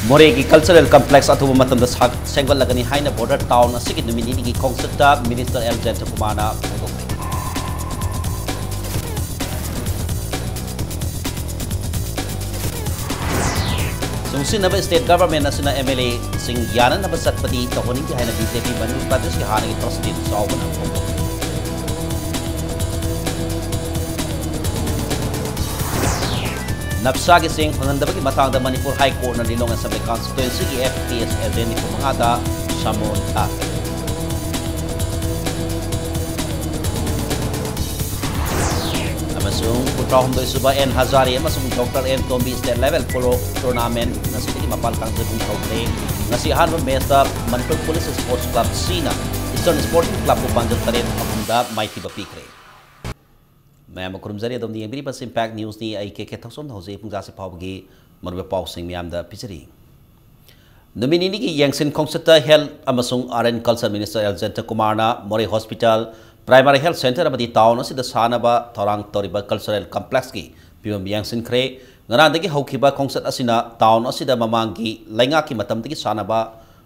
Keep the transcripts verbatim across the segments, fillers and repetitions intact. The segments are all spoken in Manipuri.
ꯃꯣꯔꯦꯒꯤ ꯀꯜꯆꯔꯦꯜ ꯀꯝꯄ꯭ꯂꯦꯛꯁ ꯑꯊꯨꯕ ꯃꯇꯝꯗ ꯁꯥ-, ꯁꯦꯝꯒꯠꯂꯒꯅꯤ ꯍꯥꯏꯅ ꯕꯣꯔꯗꯔ ꯇꯥꯎꯟ ꯑꯁꯤꯒꯤ ꯅꯨꯃꯤꯠ ꯅꯤꯅꯤꯒꯤ ꯈꯣꯡꯆꯠꯇ ꯃꯤꯅꯤꯁꯇꯔ ꯑꯦꯜ ꯖꯌꯟꯇꯀꯨꯃꯥꯔꯅ ꯐꯣꯡꯗꯣꯛꯈ꯭ꯔꯦ꯫ ꯆꯨꯡꯁꯤꯟꯅꯕ ꯁ꯭ꯇꯦꯠ ꯒꯚꯔꯟꯃꯦꯟꯠ ꯑꯁꯤꯅ ꯑꯦꯝ ꯑꯦꯜ ꯑꯦꯁꯤꯡ ꯌꯥꯅꯅꯕ ꯆꯠꯄꯗꯤ ꯇꯧꯍꯟꯅꯤꯡꯗꯦ ꯍꯥꯏꯅ ꯕꯤ ꯖꯦ ꯄꯤ ꯃꯅꯤꯄꯨꯔ ꯄ꯭ꯔꯗꯦꯁꯀꯤ ꯍꯥꯟꯅꯒꯤ ꯄ꯭ꯔꯁꯤꯗꯦꯟꯠ ꯆꯥꯎꯕꯅ ꯐꯣꯡꯗꯣꯛꯈꯤ꯫ ꯅꯞꯁꯥꯒꯤ ꯆꯦꯡ ꯐꯪꯍꯟꯗꯕꯒꯤ ꯃꯇꯥꯡꯗ ꯃꯅꯤꯄꯨꯔ ꯍꯥꯏ ꯀꯣꯔꯠꯅ ꯂꯤꯂꯣꯡ ꯑꯦꯁꯦꯝꯕ꯭ꯂꯤ ꯀꯟꯁꯇꯤꯇ꯭ꯋꯦꯟꯁꯤꯒꯤ ꯑꯦꯐ ꯄꯤ ꯑꯦꯁ ꯑꯦꯖꯦꯟꯠ ꯅꯤꯐꯨ ꯃꯉꯥꯗ ꯁꯃꯣꯟ ꯊꯥꯈ꯭ꯔꯦ꯫ ꯑꯃꯁꯨꯡ ꯀꯨꯟꯊ꯭ꯔꯥꯍꯨꯝꯗꯣꯏ ꯁꯨꯕ ꯑꯦꯟ ꯍꯖꯥꯔꯦ ꯑꯃꯁꯨꯡ doctor N Tombi state level polo tournament ꯉꯁꯤꯗꯒꯤ ꯃꯄꯥꯟ ꯀꯥꯡꯖꯩꯕꯨꯡ ꯍꯧꯈ꯭ꯔꯦ꯫ ꯉꯁꯤ ꯑꯍꯥꯟꯕ ꯃꯦꯆꯇ ꯃꯅꯤꯄꯨꯔ ꯄꯨꯂꯤꯁ ꯁ꯭ꯄꯣꯔꯠꯁ ꯀ꯭ꯂꯕ ꯁꯤꯅ ꯏꯁꯇꯔꯟ ꯁ꯭ꯄꯣꯔꯇꯤꯡ ꯀ꯭ꯂꯕꯄꯨ ꯄꯥꯟꯖꯜ ꯇꯔꯦꯠ ꯑꯍꯨꯝꯗ ꯃꯥꯏꯊꯤꯕ ꯄꯤꯈ꯭ꯔꯦ꯫ ꯃꯌꯥꯝꯕꯨ ꯈꯨꯔꯨꯝꯖꯔꯤ꯫ ꯑꯗꯣꯝꯅ ꯌꯦꯡꯕꯤꯔꯤꯕꯁꯤ ꯏꯝꯄꯦꯛ ꯅ꯭ꯌꯨꯁꯅꯤ꯫ ꯑꯩ ꯀꯦ ꯀꯦ ꯊꯧꯁꯣꯝꯅ ꯍꯧꯖꯤꯛ ꯄꯨꯡ ꯇꯔꯥꯁꯤ ꯐꯥꯎꯕꯒꯤ ꯃꯔꯨꯑꯣꯏꯕ ꯄꯥꯎꯁꯤꯡ ꯃꯌꯥꯝꯗ ꯄꯤꯖꯔꯤ꯫ ꯅꯨꯃꯤꯠ ꯅꯤꯅꯤꯒꯤ ꯌꯦꯡꯁꯤꯟ ꯈꯣꯡꯆꯠꯇ ꯍꯦꯜꯊ ꯑꯃꯁꯨꯡ art N culture minister L ꯖꯌꯟꯇꯀꯨꯃꯥꯔꯅ Moreh hospital, primary health centre ꯑꯃꯗꯤ ꯇꯥꯎꯟ ꯑꯁꯤꯗ ꯁꯥꯅꯕ ꯊꯧꯔꯥꯡ ꯇꯧꯔꯤꯕ ꯀꯜꯆꯔꯦꯜ ꯀꯝꯄ꯭ꯂꯦꯛꯁꯀꯤ ꯐꯤꯕꯝ ꯌꯦꯡꯁꯤꯟꯈ꯭ꯔꯦ꯫ ꯉꯔꯥꯡꯗꯒꯤ ꯍꯧꯈꯤꯕ ꯈꯣꯡꯆꯠ ꯑꯁꯤꯅ ꯇꯥꯎꯟ ꯑꯁꯤꯗ ꯃꯃꯥꯡꯒꯤ ꯂꯩꯉꯥꯛꯀꯤ ꯃꯇꯝꯗꯒꯤ ꯁꯥꯅꯕ,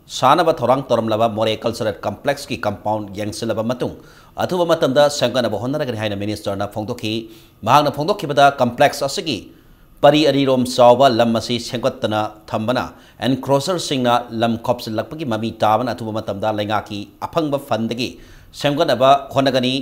ꯁꯥꯅꯕ ꯊꯧꯔꯥꯡ ꯇꯧꯔꯝꯂꯕ ꯃꯣꯔꯦ ꯀꯜꯆꯔꯦꯜ ꯀꯝꯄ꯭ꯂꯦꯛꯁꯀꯤ ꯀꯝꯄꯥꯎꯟ ꯌꯦꯡꯁꯤꯜꯂꯕ ꯃꯇꯨꯡ, ꯑꯊꯨꯕ ꯃꯇꯝꯗ ꯁꯦꯝꯒꯠꯅꯕ ꯍꯣꯠꯅꯔꯒꯅꯤ ꯍꯥꯏꯅ ꯃꯤꯅꯤꯁꯇꯔꯅ ꯐꯣꯡꯗꯣꯛꯈꯤ꯫ ꯃꯍꯥꯛꯅ ꯐꯣꯡꯗꯣꯛꯈꯤꯕꯗ, ꯀꯝꯄ꯭ꯂꯦꯛꯁ ꯑꯁꯤꯒꯤ ꯄꯔꯤ ꯑꯅꯤꯔꯣꯝ ꯆꯥꯎꯕ ꯂꯝ ꯑꯁꯤ ꯁꯦꯝꯒꯠꯇꯅ ꯊꯝꯕꯅ, ꯑꯦꯟꯀ꯭ꯔꯣꯆꯔꯁꯤꯡꯅ ꯂꯝ ꯈꯣꯞꯆꯤꯜꯂꯛꯄꯒꯤ ꯃꯃꯤ ꯇꯥꯕꯅ ꯑꯊꯨꯕ ꯃꯇꯝꯗ ꯂꯩꯉꯥꯛꯀꯤ ꯑꯐꯪꯕ ꯐꯟꯗꯒꯤ ꯁꯦꯝꯒꯠꯅꯕ ꯍꯣꯠꯅꯒꯅꯤ꯫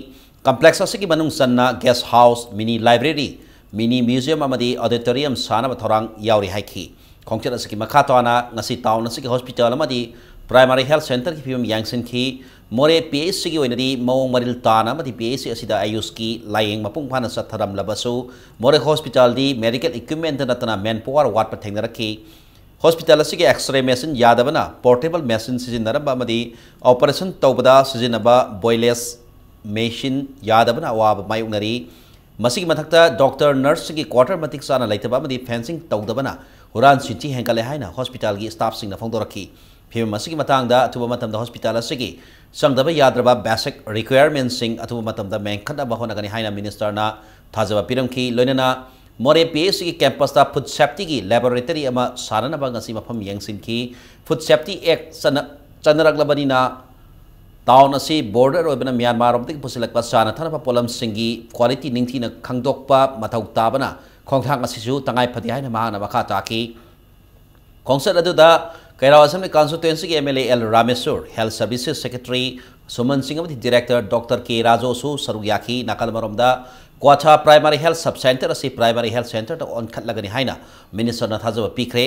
ꯀꯝꯄ꯭ꯂꯦꯛꯁ ꯑꯁꯤꯒꯤ ꯃꯅꯨꯡ ꯆꯟꯅ ꯒꯦꯁ ꯍꯥꯎꯁ, ꯃꯤꯅꯤ ꯂꯥꯏꯕ꯭ꯔꯦꯔꯤ, ꯃꯤꯅꯤ ꯃ꯭ꯌꯨꯖꯤꯌꯝ ꯑꯃꯗꯤ ꯑꯣꯗꯤꯇꯣꯔꯤꯌꯝ ꯁꯥꯅꯕ ꯊꯧꯔꯥꯡ ꯌꯥꯎꯔꯤ ꯍꯥꯏꯈꯤ꯫ ꯈꯣꯡꯆꯠ ꯑꯁꯤꯒꯤ ꯃꯈꯥ ꯇꯥꯅ ꯉꯁꯤ ꯇꯥꯎꯟ ꯑꯁꯤꯒꯤ ꯍꯣꯁꯄꯤꯇꯥꯜ ꯑꯃꯗꯤ ꯄ꯭ꯔꯥꯏꯃꯥꯔꯤ ꯍꯦꯜꯊ ꯁꯦꯟꯇꯔꯒꯤ ꯐꯤꯕꯝ ꯌꯦꯡꯁꯤꯟꯈꯤ꯫ ꯃꯣꯔꯦ ꯄꯤ ꯑꯩꯆ ꯁꯤꯒꯤ ꯑꯣꯏꯅꯗꯤ ꯃꯑꯣꯡ ꯃꯔꯤꯜ ꯇꯥꯅ ꯑꯃꯗꯤ ꯄꯤ ꯑꯩꯆ ꯁꯤ ꯑꯁꯤꯗ ꯑꯌꯨꯁꯀꯤ ꯂꯥꯌꯦꯡ ꯃꯄꯨꯡ ꯐꯥꯅ ꯆꯠꯊꯔꯝꯂꯕꯁꯨ, ꯃꯣꯔꯦ ꯍꯣꯁꯄꯤꯇꯥꯜꯗꯤ ꯃꯦꯗꯤꯀꯦꯜ ꯏꯀ꯭ꯋꯤꯞꯃꯦꯟꯠꯇ ꯅꯠꯇꯅ ꯃꯦꯟ ꯄꯥꯋꯔ ꯋꯥꯠꯄ ꯊꯦꯡꯅꯔꯛꯈꯤ꯫ ꯍꯣꯁꯄꯤꯇꯥꯜ ꯑꯁꯤꯒꯤ ꯑꯦꯛꯁ-ꯔꯦ ꯃꯦꯁꯤꯟ ꯌꯥꯗꯕꯅ, ꯄꯣꯔꯇꯦꯕꯜ ꯃꯦꯁꯤꯟ ꯁꯤꯖꯤꯟꯅꯔꯝꯕ ꯑꯃꯗꯤ ꯑꯣꯄꯔꯦꯁꯟ ꯇꯧꯕꯗ ꯁꯤꯖꯤꯟꯅꯕ ꯕꯣꯏꯂꯦꯁ ꯃꯦꯁꯤꯟ ꯌꯥꯗꯕꯅ ꯑꯋꯥꯕ ꯃꯥꯌꯣꯛꯅꯔꯤ꯫ ꯃꯁꯤꯒꯤ ꯃꯊꯛꯇ, ꯗꯣꯛꯇꯔ, ꯅꯔꯁꯁꯤꯡꯒꯤ ꯀ꯭ꯋꯥꯇꯔ ꯃꯇꯤꯛ ꯆꯥꯅ ꯂꯩꯇꯕ ꯑꯃꯗꯤ ꯐꯦꯟꯁꯤꯡ ꯇꯧꯗꯕꯅ ꯍꯨꯔꯥꯟ ꯆꯤꯟꯊꯤ ꯍꯦꯟꯒꯠꯂꯦ ꯍꯥꯏꯅ ꯍꯣꯁꯄꯤꯇꯥꯜꯒꯤ ꯁ꯭ꯇꯥꯐꯁꯤꯡꯅ ꯐꯣꯡꯗꯣꯔꯛꯈꯤ꯫ ꯐꯤꯕꯝ ꯑꯁꯤꯒꯤ ꯃꯇꯥꯡꯗ ꯑꯊꯨꯕ ꯃꯇꯝꯗ ꯍꯣꯁꯄꯤꯇꯥꯜ ꯑꯁꯤꯒꯤ ꯆꯪꯗꯕ ꯌꯥꯗ꯭ꯔꯕ ꯕꯦꯁꯤꯛ ꯔꯤꯀ꯭ꯋꯥꯌꯔꯃꯦꯟꯠꯁꯤꯡ ꯑꯊꯨꯕ ꯃꯇꯝꯗ ꯃꯦꯟꯈꯠꯅꯕ ꯍꯣꯠꯅꯒꯅꯤ ꯍꯥꯏꯅ ꯃꯤꯅꯤꯁꯇꯔꯅ ꯊꯥꯖꯕ ꯄꯤꯔꯝꯈꯤ꯫ ꯂꯣꯏꯅꯅ ꯃꯣꯔꯦ ꯄꯤ ꯑꯩꯆ ꯁꯤꯒꯤ ꯀꯦꯝꯄꯁꯇ ꯐꯨꯗ ꯁꯦꯐꯇꯤꯒꯤ ꯂꯦꯕꯣꯔꯦꯇꯔꯤ ꯑꯃ ꯁꯥꯅꯅꯕ ꯉꯁꯤ ꯃꯐꯝ ꯌꯦꯡꯁꯤꯟꯈꯤ꯫ ꯐꯨꯗ ꯁꯦꯐꯇꯤ ꯑꯦꯛ ꯆꯠꯅ-, ꯆꯠꯅꯔꯛꯂꯕꯅꯤꯅ ꯇꯥꯎꯟ ꯑꯁꯤ ꯕꯣꯔꯗꯔ ꯑꯣꯏꯕꯅ ꯃ꯭ꯌꯥꯟꯃꯥꯔꯔꯣꯝꯗꯒꯤ ꯄꯨꯁꯤꯜꯂꯛꯄ ꯆꯥꯅ ꯊꯛꯅꯕ ꯄꯣꯠꯂꯝꯁꯤꯡꯒꯤ ꯀ꯭ꯋꯥꯂꯤꯇꯤ ꯅꯤꯡꯊꯤꯅ ꯈꯪꯗꯣꯛꯄ ꯃꯊꯧ ꯇꯥꯕꯅ ꯈꯣꯡꯊꯥꯡ ꯑꯁꯤꯁꯨ ꯇꯉꯥꯏ ꯐꯗꯦ ꯍꯥꯏꯅ ꯃꯍꯥꯛꯅ ꯃꯈꯥ ꯇꯥꯈꯤ꯫ ꯈꯣꯡꯆꯠ ꯑꯗꯨꯗ ꯀꯩꯔꯥꯎ ꯑꯦꯁꯦꯝꯕ꯭ꯂꯤ ꯀꯟꯁꯇꯤꯇ꯭ꯋꯦꯟꯁꯤꯒꯤ M L A L Rameshwar, health services secretary Suman Singh ꯑꯃꯗꯤ ꯗꯤꯔꯦꯛꯇꯔ ꯗꯣꯛꯇꯔ ꯀꯦ ꯔꯥꯖꯨꯁꯨ ꯁꯔꯨꯛ ꯌꯥꯈꯤ꯫ ꯅꯥꯀꯜ ꯑꯃꯔꯣꯝꯗ ꯀ꯭ꯋꯥꯊꯥ ꯄ꯭ꯔꯥꯏꯃꯥꯔꯤ ꯍꯦꯜꯊ ꯁꯕ ꯁꯦꯟꯇꯔ ꯑꯁꯤ ꯄ꯭ꯔꯥꯏꯃꯥꯔꯤ ꯍꯦꯜꯊ ꯁꯦꯟꯇꯔꯗ ꯑꯣꯟꯈꯠꯂꯒꯅꯤ ꯍꯥꯏꯅ ꯃꯤꯅꯤꯁꯇꯔꯅ ꯊꯥꯖꯕ ꯄꯤꯈ꯭ꯔꯦ꯫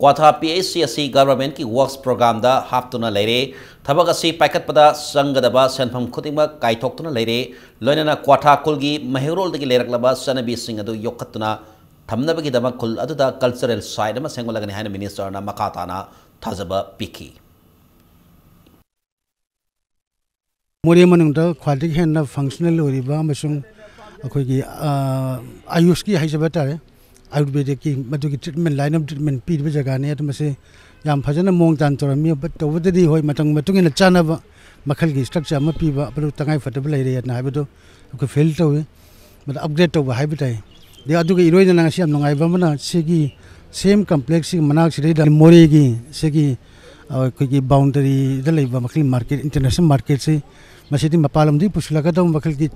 ꯀ꯭ꯋꯥꯊꯥ ꯄꯤ ꯑꯩꯆ ꯁꯤ ꯑꯁꯤ ꯒꯚꯔꯟꯃꯦꯟꯠꯀꯤ ꯋꯔꯛꯁ ꯄ꯭ꯔꯣꯒ꯭ꯔꯥꯝꯗ ꯍꯥꯞꯇꯨꯅ ꯂꯩꯔꯦ꯫ ꯊꯕꯛ ꯑꯁꯤ ꯄꯥꯏꯈꯠꯄꯗ ꯆꯪꯒꯗꯕ ꯁꯦꯟꯐꯝ ꯈꯨꯗꯤꯡꯃꯛ ꯀꯥꯏꯊꯣꯛꯇꯨꯅ ꯂꯩꯔꯦ꯫ ꯂꯣꯏꯅꯅ ꯀ꯭ꯋꯥꯊꯥ ꯈꯨꯜꯒꯤ ꯃꯩꯍꯧꯔꯣꯜꯗꯒꯤ ꯂꯩꯔꯛꯂꯕ ꯆꯠꯅꯕꯤꯁꯤꯡ ꯑꯗꯨ ꯌꯣꯛꯈꯠꯇꯨꯅ ꯊꯝꯅꯕꯒꯤꯗꯃꯛ ꯈꯨꯜ ꯑꯗꯨꯗ ꯀꯜꯆꯔꯦꯜ ꯁꯥꯏꯠ ꯑꯃ ꯁꯦꯝꯒꯠꯂꯒꯅꯤ ꯍꯥꯏꯅ ꯃꯤꯅꯤꯁꯇꯔꯅ ꯃꯈꯥ ꯇꯥꯅ ꯊꯥꯖꯕ ꯄꯤꯈꯤ꯫ ꯃꯣꯔꯦ ꯃꯅꯨꯡꯗ ꯈ꯭ꯋꯥꯏꯗꯒꯤ ꯍꯦꯟꯅ ꯐꯪꯁꯅꯦꯜ ꯑꯣꯏꯔꯤꯕ ꯑꯃꯁꯨꯡ ꯑꯩꯈꯣꯏꯒꯤ, ꯑ, ꯑꯌꯨꯁꯀꯤ ꯍꯥꯏꯖꯕ ꯇꯥꯔꯦ, ꯑꯌꯨꯔꯕꯦꯗꯤꯛꯀꯤ ꯃꯗꯨꯒꯤ ꯇ꯭ꯔꯤꯠꯃꯦꯟ, ꯂꯥꯏꯟ ꯑꯣꯐ ꯇ꯭ꯔꯤꯠꯃꯦꯟ ꯄꯤꯔꯤꯕ ꯖꯒꯥꯅꯤ꯫ ꯑꯗꯨ ꯃꯁꯤ ꯌꯥꯝ ꯐꯖꯅ ꯃꯑꯣꯡ ꯇꯥꯅ ꯇꯧꯔꯝꯃꯤ꯫ But ꯇꯧꯕꯗꯗꯤ ꯍꯣꯏ, ꯃꯇꯝꯒꯤ ꯃꯇꯨꯡ ꯏꯟꯅ ꯆꯥꯅꯕ ꯃꯈꯜꯒꯤ ꯁ꯭ꯇ꯭ꯔꯛꯆꯔ ꯑꯃ ꯄꯤꯕ, ꯃꯗꯨ ꯇꯉꯥꯏ ꯐꯗꯕ ꯂꯩꯔꯦꯅ ꯍꯥꯏꯕꯗꯨ ꯑꯩꯈꯣꯏ ꯐꯤꯜ ꯇꯧꯏ꯫ ꯃꯗꯨ ꯑꯞꯒ꯭ꯔꯦꯗ ꯇꯧꯕ ꯍꯥꯏꯕ ꯇꯥꯏ꯫ ꯑꯗꯩ ꯑꯗꯨꯒ ꯏꯔꯣꯏꯗꯅ ꯉꯁꯤ ꯌꯥꯝ ꯅꯨꯡꯉꯥꯏꯕ ꯑꯃꯅ, ꯁꯤꯒꯤ ꯁꯦꯝ ꯀꯝꯄ꯭ꯂꯦꯛꯁꯁꯤꯒꯤ ꯃꯅꯥꯛꯁꯤꯗꯩꯗ ꯃꯣꯔꯦꯒꯤ ꯁꯤꯒꯤ, ꯑ, ꯑꯩꯈꯣꯏꯒꯤ ꯕꯥꯎꯟꯗꯔꯤꯗ ꯂꯩꯕ ꯃꯈꯜꯒꯤ ꯃꯥꯔꯀꯦꯠ, ꯏꯟꯇꯔꯅꯦꯁꯅꯦꯜ ꯃꯥꯔꯀꯦꯠꯁꯤ, ꯃꯁꯤꯗꯤ ꯃꯄꯥꯟ ꯂꯝꯗꯒꯤ ꯄꯨꯁꯤꯜꯂꯛꯀꯗꯧꯕ ꯃꯈꯜꯒꯤ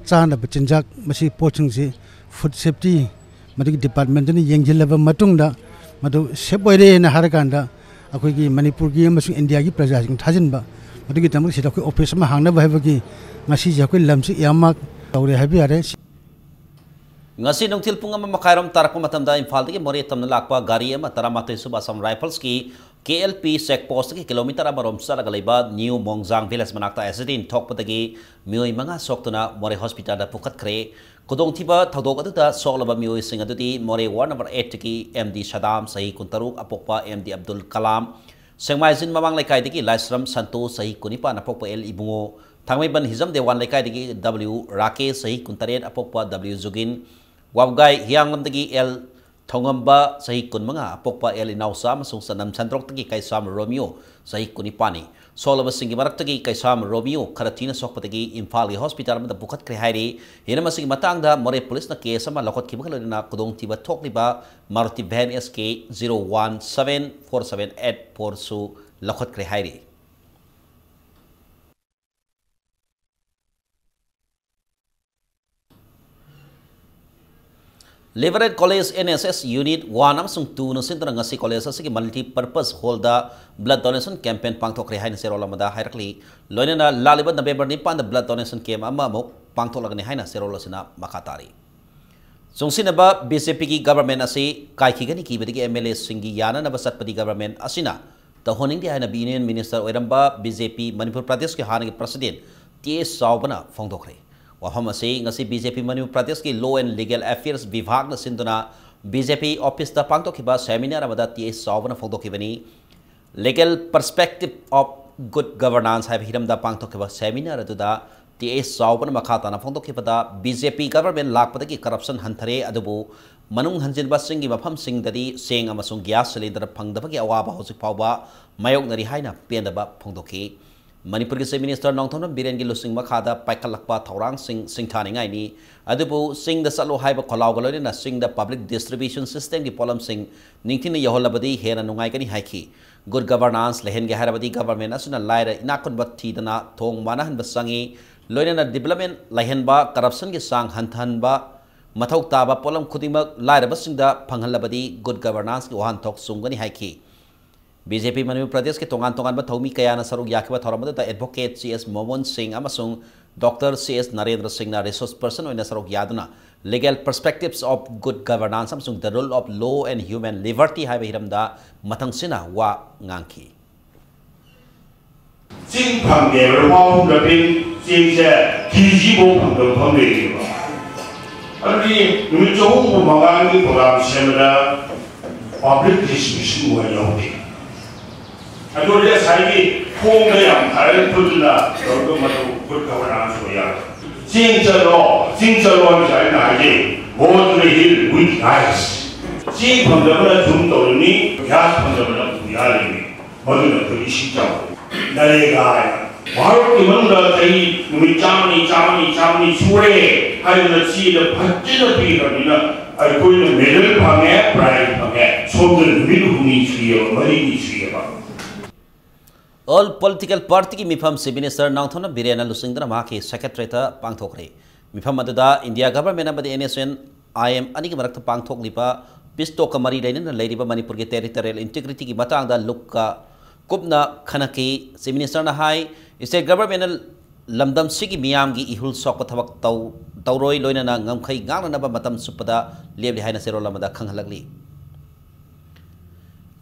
ꯆꯥꯅꯕ ꯆꯤꯟꯖꯥꯛ, ꯃꯁꯤ ꯄꯣꯠꯁꯤꯡꯁꯤ ꯐꯨꯗ ꯁꯦꯐꯇꯤ ꯃꯗꯨꯒꯤ ꯗꯤꯄꯥꯔꯠꯃꯦꯟꯠꯇꯨꯅ ꯌꯦꯡꯁꯤꯜꯂꯕ ꯃꯇꯨꯡꯗ ꯃꯗꯨ ꯁꯦꯐ ꯑꯣꯏꯔꯦꯅ ꯍꯥꯏꯔꯀꯥꯟꯗ ꯑꯩꯈꯣꯏꯒꯤ ꯃꯅꯤꯄꯨꯔꯒꯤ ꯑꯃꯁꯨꯡ ꯏꯟꯗꯤꯌꯥꯒꯤ ꯄ꯭ꯔꯖꯥꯁꯤꯡ ꯊꯥꯖꯤꯟꯕ, ꯃꯗꯨꯒꯤꯗꯃꯛ ꯁꯤꯗ ꯑꯩꯈꯣꯏ ꯑꯣꯐꯤꯁ ꯑꯃ ꯍꯥꯡꯅꯕ ꯍꯥꯏꯕꯒꯤ ꯉꯁꯤꯁꯦ ꯑꯩꯈꯣꯏ ꯂꯝꯁꯤ ꯏꯌꯥꯔꯃꯥꯔꯛ ꯇꯧꯔꯦ ꯍꯥꯏꯕ ꯌꯥꯔꯦ꯫ ꯉꯁꯤ ꯅꯨꯡꯊꯤꯜ ꯄꯨꯡ ꯑꯃ ꯃꯈꯥꯏꯔꯣꯝ ꯇꯥꯔꯛꯄ ꯃꯇꯝꯗ ꯏꯝꯐꯥꯜꯗꯒꯤ ꯃꯣꯔꯦ ꯇꯝꯅ ꯂꯥꯛꯄ ꯒꯥꯔꯤ ꯑꯃ ꯇꯔꯥꯃꯥꯊꯣꯏ ꯁꯨꯕ ꯑꯁꯥꯝ ꯔꯥꯏꯐꯜꯁꯀꯤ ꯀꯦ ꯑꯦꯜ ꯄꯤ ꯆꯦꯛ ꯄꯣꯁꯠꯇꯒꯤ ꯀꯤꯂꯣꯃꯤꯇꯔ ꯑꯃꯔꯣꯝ ꯆꯠꯂꯒ ꯂꯩꯕ ꯅ꯭ꯌꯨ ꯃꯣꯡꯖꯥꯡ ꯚꯤꯂꯦꯖ ꯃꯅꯥꯛꯇ ꯑꯦꯛꯁꯤꯗꯦꯟꯠ ꯊꯣꯛꯄꯗꯒꯤ ꯃꯤꯑꯣꯏ ꯃꯉꯥ ꯁꯣꯛꯇꯨꯅ ꯃꯣꯔꯦ ꯍꯣꯁꯄꯤꯇꯥꯜꯗ ꯄꯨꯈꯠꯈ꯭ꯔꯦ꯫ ꯈꯨꯗꯣꯡꯊꯤꯕ ꯊꯧꯗꯣꯛ ꯑꯗꯨꯗ ꯁꯣꯛꯂꯕ ꯃꯤꯑꯣꯏꯁꯤꯡ ꯑꯗꯨꯗꯤ ꯃꯣꯔꯦ ꯋꯥꯔꯗ ꯅꯝꯕꯔ ꯑꯩꯠꯇꯒꯤ ꯑꯦꯝ ꯗꯤ ꯁꯗꯥꯝ, ꯆꯍꯤ ꯀꯨꯟꯇꯔꯨꯛ, ꯑꯄꯣꯛꯄ ꯑꯦꯝ ꯗꯤ ꯑꯕꯗꯨꯜ ꯀꯂꯥꯝ, ꯁꯦꯡꯃꯥꯏꯖꯤꯟ ꯃꯃꯥꯡ ꯂꯩꯀꯥꯏꯗꯒꯤ ꯂꯥꯏꯁ꯭ꯔꯝ ꯁꯟꯇꯣ, ꯆꯍꯤ ꯀꯨꯟꯅꯤꯄꯥꯟ, ꯑꯄꯣꯛꯄ ꯑꯦꯜ ꯏꯕꯨꯡꯉꯣ, ꯊꯥꯡꯃꯩꯕꯟ ꯍꯤꯖꯝ ꯗꯦꯋꯥꯟ ꯂꯩꯀꯥꯏꯗꯒꯤ ꯗꯕ꯭ꯂꯤꯎ ꯔꯥꯀꯦꯁ, ꯆꯍꯤ ꯀꯨꯟꯇꯔꯦꯠ, ꯑꯄꯣꯛꯄ ꯗꯕ꯭ꯂꯤꯎ ꯖꯨꯒꯤꯟ, ꯋꯥꯕꯒꯥꯏ ꯍꯤꯌꯥꯡꯂꯝꯗꯒꯤ ꯑꯦꯜ ꯊꯧꯉꯝꯕ, ꯆꯍꯤ ꯀꯨꯟꯃꯉꯥ, ꯑꯄꯣꯛꯄ ꯑꯦꯜ ꯏꯅꯥꯎꯆꯥ ꯑꯃꯁꯨꯡ ꯆꯅꯝ ꯁꯟꯗ꯭ꯔꯣꯛꯇꯒꯤ ꯀꯩꯁꯥꯝ ꯔꯣꯃꯤꯌꯣ, ꯆꯍꯤ ꯀꯨꯟꯅꯤꯄꯥꯟꯅꯤ꯫ ꯁꯣꯛꯂꯕꯁꯤꯡꯒꯤ ꯃꯔꯛꯇꯒꯤ ꯀꯩꯁꯥꯝ ꯔꯣꯃꯤꯌꯣ ꯈꯔ ꯊꯤꯅ ꯁꯣꯛꯄꯗꯒꯤ ꯏꯝꯐꯥꯜꯒꯤ ꯍꯣꯁꯄꯤꯇꯥꯜ ꯑꯃꯗ ꯄꯨꯈꯠꯈ꯭ꯔꯦ ꯍꯥꯏꯔꯤ꯫ ꯍꯤꯔꯝ ꯑꯁꯤꯒꯤ ꯃꯇꯥꯡꯗ ꯃꯣꯔꯦ ꯄꯨꯂꯤꯁꯅ ꯀꯦꯁ ꯑꯃ ꯂꯧꯈꯠꯈꯤꯕꯒ ꯂꯣꯏꯅꯅ ꯈꯨꯗꯣꯡꯊꯤꯕ ꯊꯣꯛꯂꯤꯕ Maruti van SK zero one seven four seven eight four ꯁꯨ ꯂꯧꯈꯠꯈ꯭ꯔꯦ ꯍꯥꯏꯔꯤ꯫ Liberate College NSS Unit one ꯑꯃꯁꯨꯡ two ꯅ ꯁꯤꯟꯗꯨꯅ ꯉꯁꯤ ꯀꯣꯂꯦꯖ ꯑꯁꯤꯒꯤ multi purpose hall ꯗ blood donation campaign ꯄꯥꯡꯊꯣꯛꯈ꯭ꯔꯦ ꯍꯥꯏꯅ ꯆꯦꯔꯣꯜ ꯑꯃꯗ ꯍꯥꯏꯔꯛꯂꯤ꯫ ꯂꯣꯏꯅꯅ ꯂꯥꯛꯂꯤꯕ November ꯅꯤꯄꯥꯟꯗ blood donation camp ꯑꯃ ꯑꯃꯨꯛ ꯄꯥꯡꯊꯣꯛꯂꯒꯅꯤ ꯍꯥꯏꯅ ꯆꯦꯔꯣꯜ ꯑꯁꯤꯅ ꯃꯈꯥ ꯇꯥꯔꯤ꯫ ꯆꯨꯡꯁꯤꯟꯅꯕ BJP ꯒꯤ government ꯑꯁꯤ ꯀꯥꯏꯈꯤꯒꯅꯤ ꯀꯤꯕꯗꯒꯤ MLA ꯁꯤꯡꯒꯤ ꯌꯥꯅꯅꯕ ꯆꯠꯄꯗꯤ government ꯑꯁꯤꯅ ꯇꯧꯍꯟꯅꯤꯡꯗꯦ ꯍꯥꯏꯅ Union Minister ꯑꯣꯏꯔꯝꯕ BJP ꯃꯅꯤꯄꯨꯔ ꯄ꯭ꯔꯗꯦꯁꯀꯤ ꯍꯥꯟꯅꯒꯤ president T S ꯆꯥꯎꯕꯅ ꯐꯣꯡꯗꯣꯛꯈ꯭ꯔꯦ꯫ ꯋꯥꯐꯝ ꯑꯁꯤ ꯉꯁꯤ BJP ꯃꯅꯤꯄꯨꯔ ꯄ꯭ꯔꯗꯦꯁꯀꯤ Law and Legal Affairs ꯕꯤꯚꯥꯒꯅ ꯁꯤꯟꯗꯨꯅ BJP office ꯇ ꯄꯥꯡꯊꯣꯛꯈꯤꯕ seminar ꯑꯃꯗ T S ꯆꯥꯎꯕꯅ ꯐꯣꯡꯗꯣꯛꯈꯤꯕꯅꯤ꯫ Legal Perspective of Good Governance ꯍꯥꯏꯕ ꯍꯤꯔꯝꯗ ꯄꯥꯡꯊꯣꯛꯈꯤꯕ seminar ꯑꯗꯨꯗ T S ꯆꯥꯎꯕꯅ ꯃꯈꯥ ꯇꯥꯅ ꯐꯣꯡꯗꯣꯛꯈꯤꯕꯗ, BJP government ꯂꯥꯛꯄꯗꯒꯤ corruption ꯍꯟꯊꯔꯦ, ꯑꯗꯨꯕꯨ ꯃꯅꯨꯡ ꯍꯟꯖꯤꯟꯕ ꯆꯤꯡꯒꯤ ꯃꯐꯝꯁꯤꯡꯗꯗꯤ ꯆꯦꯡ ꯑꯃꯁꯨꯡ gas cylinder ꯐꯪꯗꯕꯒꯤ ꯑꯋꯥꯕ ꯍꯧꯖꯤꯛ ꯐꯥꯎꯕ ꯃꯥꯌꯣꯛꯅꯔꯤ ꯍꯥꯏꯅ ꯄꯦꯟꯗꯕ ꯐꯣꯡꯗꯣꯛꯈꯤ꯫ ꯃꯅꯤꯄꯨꯔꯒꯤ Chief Minister ꯅꯣꯡꯊꯣꯝꯕꯝ ꯕꯤꯔꯦꯟꯒꯤ ꯂꯨꯆꯤꯡ ꯃꯈꯥꯗ ꯄꯥꯏꯈꯠꯂꯛꯄ ꯊꯧꯔꯥꯡꯁꯤꯡ ꯁꯤꯡꯊꯥꯅꯤꯡꯉꯥꯏꯅꯤ, ꯑꯗꯨꯕꯨ ꯆꯤꯡꯗ ꯆꯠꯂꯨ ꯍꯥꯏꯕ ꯈꯣꯜꯂꯥꯎꯒ ꯂꯣꯏꯅꯅ ꯆꯤꯡꯗ public distribution system ꯒꯤ ꯄꯣꯠꯂꯝꯁꯤꯡ ꯅꯤꯡꯊꯤꯅ ꯌꯧꯍꯜꯂꯕꯗꯤ ꯍꯦꯟꯅ ꯅꯨꯡꯉꯥꯏꯒꯅꯤ ꯍꯥꯏꯈꯤ꯫ Good governance ꯂꯩꯍꯟꯒꯦ ꯍꯥꯏꯔꯕꯗꯤ government ꯑꯁꯤꯅ ꯂꯥꯏꯔ ꯏꯅꯥꯛ ꯈꯨꯟꯕ ꯊꯤꯗꯅ ꯊꯣꯡ ꯃꯥꯟꯅꯍꯟꯕ ꯆꯪꯏ꯫ ꯂꯣꯏꯅꯅ development ꯂꯩꯍꯟꯕ, corruption ꯒꯤ ꯆꯥꯡ ꯍꯟꯊꯍꯟꯕ, ꯃꯊꯧ ꯇꯥꯕ ꯄꯣꯠꯂꯝ ꯈꯨꯗꯤꯡꯃꯛ ꯂꯥꯏꯔꯕꯁꯤꯡꯗ ꯐꯪꯍꯜꯂꯕꯗꯤ good governance ꯀꯤ ꯋꯥꯍꯟꯊꯣꯛ ꯆꯨꯝꯒꯅꯤ ꯍꯥꯏꯈꯤ꯫ BJP ꯃꯅꯤꯄꯨꯔ ꯄ꯭ꯔꯗꯦꯁꯀꯤ ꯇꯣꯉꯥꯟ ꯇꯣꯉꯥꯟꯕ ꯊꯧꯃꯤ ꯀꯌꯥꯅ ꯁꯔꯨꯛ ꯌꯥꯈꯤꯕ ꯊꯧꯔꯝ ꯑꯗꯨꯗ Advocate C S ꯃꯣꯃꯣꯟ ꯁꯤꯡ ꯑꯃꯁꯨꯡ Doctor C S ꯅꯔꯦꯟꯗ꯭ꯔ ꯁꯤꯡꯅ resource person ꯑꯣꯏꯅ ꯁꯔꯨꯛ ꯌꯥꯗꯨꯅ Legal Perspectives of Good Governance ꯑꯃꯁꯨꯡ The Rule of Law and Human Liberty ꯍꯥꯏꯕ ꯍꯤꯔꯝꯗ ꯃꯊꯪꯁꯤꯅ ꯋꯥ ꯉꯥꯡꯈꯤ꯫ ꯆꯦꯡ ꯐꯪꯗꯦꯕ, ꯂꯨꯄꯥ ꯑꯍꯨꯝ ꯂꯄꯤꯡ ꯆꯦꯡꯁꯦ KG ꯐꯥꯎ ꯐꯪꯗꯕ ꯃꯐꯝ ꯂꯩꯔꯤꯕ꯫ ꯑꯗꯨꯗꯤ ꯅꯨꯃꯤꯠ ꯆꯍꯨꯝ ꯍꯨꯝꯐꯨ ꯃꯉꯥꯅꯤ program ꯁꯦꯝꯕꯗ public distribution ꯑꯣꯏ ꯌꯥꯎꯗꯦ꯫ ꯑꯗꯨꯗꯤ ꯉꯁꯥꯏꯒꯤ ꯈꯣꯡꯗ ꯌꯥꯝ ꯐꯖꯅ ꯐꯨꯠꯇꯨꯅ ꯇꯧꯔꯒ ꯃꯗꯨ good governance ꯑꯣꯏ ꯌꯥꯔꯣꯏ꯫ ꯆꯦꯡ ꯆꯠꯂꯣ, ꯆꯤꯡ ꯆꯠꯂꯣ ꯍꯥꯏꯕꯁꯦ ꯑꯩꯅ ꯍꯥꯏꯖꯩ, "Go to the hill with rice." ꯆꯦꯡ ꯐꯪꯗꯕꯅ ꯊꯨꯝ ꯇꯧꯔꯤꯅꯤ, gas ꯐꯪꯗꯕꯅ ꯊꯨꯝ ꯌꯥꯜꯂꯤꯅꯤ꯫ ꯃꯗꯨꯅ ꯑꯩꯈꯣꯏ ꯏꯁꯤꯡ ꯆꯥꯎꯕ꯫ ꯅꯔꯦꯒꯥ ꯍꯥꯏꯅ ꯚꯥꯔꯠꯀꯤ ꯃꯅꯨꯡꯗ ꯆꯍꯤ ꯅꯨꯃꯤꯠ ꯆꯥꯝꯃꯅꯤ, ꯆꯥꯝꯃꯅꯤ, ꯆꯥꯝꯃꯅꯤ ꯁꯨꯔꯦ ꯍꯥꯏꯗꯅ ꯆꯦꯗ ꯐꯖꯅ ꯄꯤꯈ꯭ꯔꯕꯅꯤꯅ ꯑꯩꯈꯣꯏꯅ medal ꯐꯪꯉꯦ, prize ꯐꯪꯉꯦ꯫ ꯁꯣꯝꯗ ꯅꯨꯃꯤꯠ ꯍꯨꯝꯅꯤ ꯁꯨꯏꯌꯦꯕ, ꯃꯔꯤꯅꯤ ꯁꯨꯏꯌꯦꯕ꯫ All political partyꯒꯤ ꯃꯤꯐꯝ Chief Minister ꯅꯥꯎꯊꯣꯟꯅ ꯕꯤꯔꯦꯟꯅ ꯂꯨꯆꯤꯡꯗꯨꯅ ꯃꯍꯥꯛꯀꯤ secretariatꯇ ꯄꯥꯡꯊꯣꯛꯈ꯭ꯔꯦ꯫ ꯃꯤꯐꯝ ꯑꯗꯨꯗ India government ꯑꯃꯗꯤ NSCN-IM ꯑꯅꯤꯒꯤ ꯃꯔꯛꯇ ꯄꯥꯡꯊꯣꯛꯂꯤꯕ peace talkꯀ ꯃꯔꯤ ꯂꯩꯅꯅ ꯂꯩꯔꯤꯕ ꯃꯅꯤꯄꯨꯔꯒꯤ territorial integrityꯒꯤ ꯃꯇꯥꯡꯗ ꯂꯨꯞꯀ ꯀꯨꯞꯅ ꯈꯟꯅꯈꯤ꯫ Chief Ministerꯅ ꯍꯥꯏ, state governmentꯅ ꯂꯝꯗꯝꯁꯤꯒꯤ ꯃꯤꯌꯥꯝꯒꯤ ꯏꯍꯨꯜ ꯁꯣꯛꯄ ꯊꯕꯛ ꯇꯧ-, ꯇꯧꯔꯣꯏ, ꯂꯣꯏꯅꯅ ꯉꯝꯈꯩ ꯉꯥꯛꯅꯅꯕ ꯃꯇꯝ ꯆꯨꯞꯄꯗ ꯂꯦꯞꯂꯤ ꯍꯥꯏꯅ ꯆꯦꯔꯣꯜ ꯑꯃꯗ ꯈꯪꯍꯜꯂꯛꯂꯤ꯫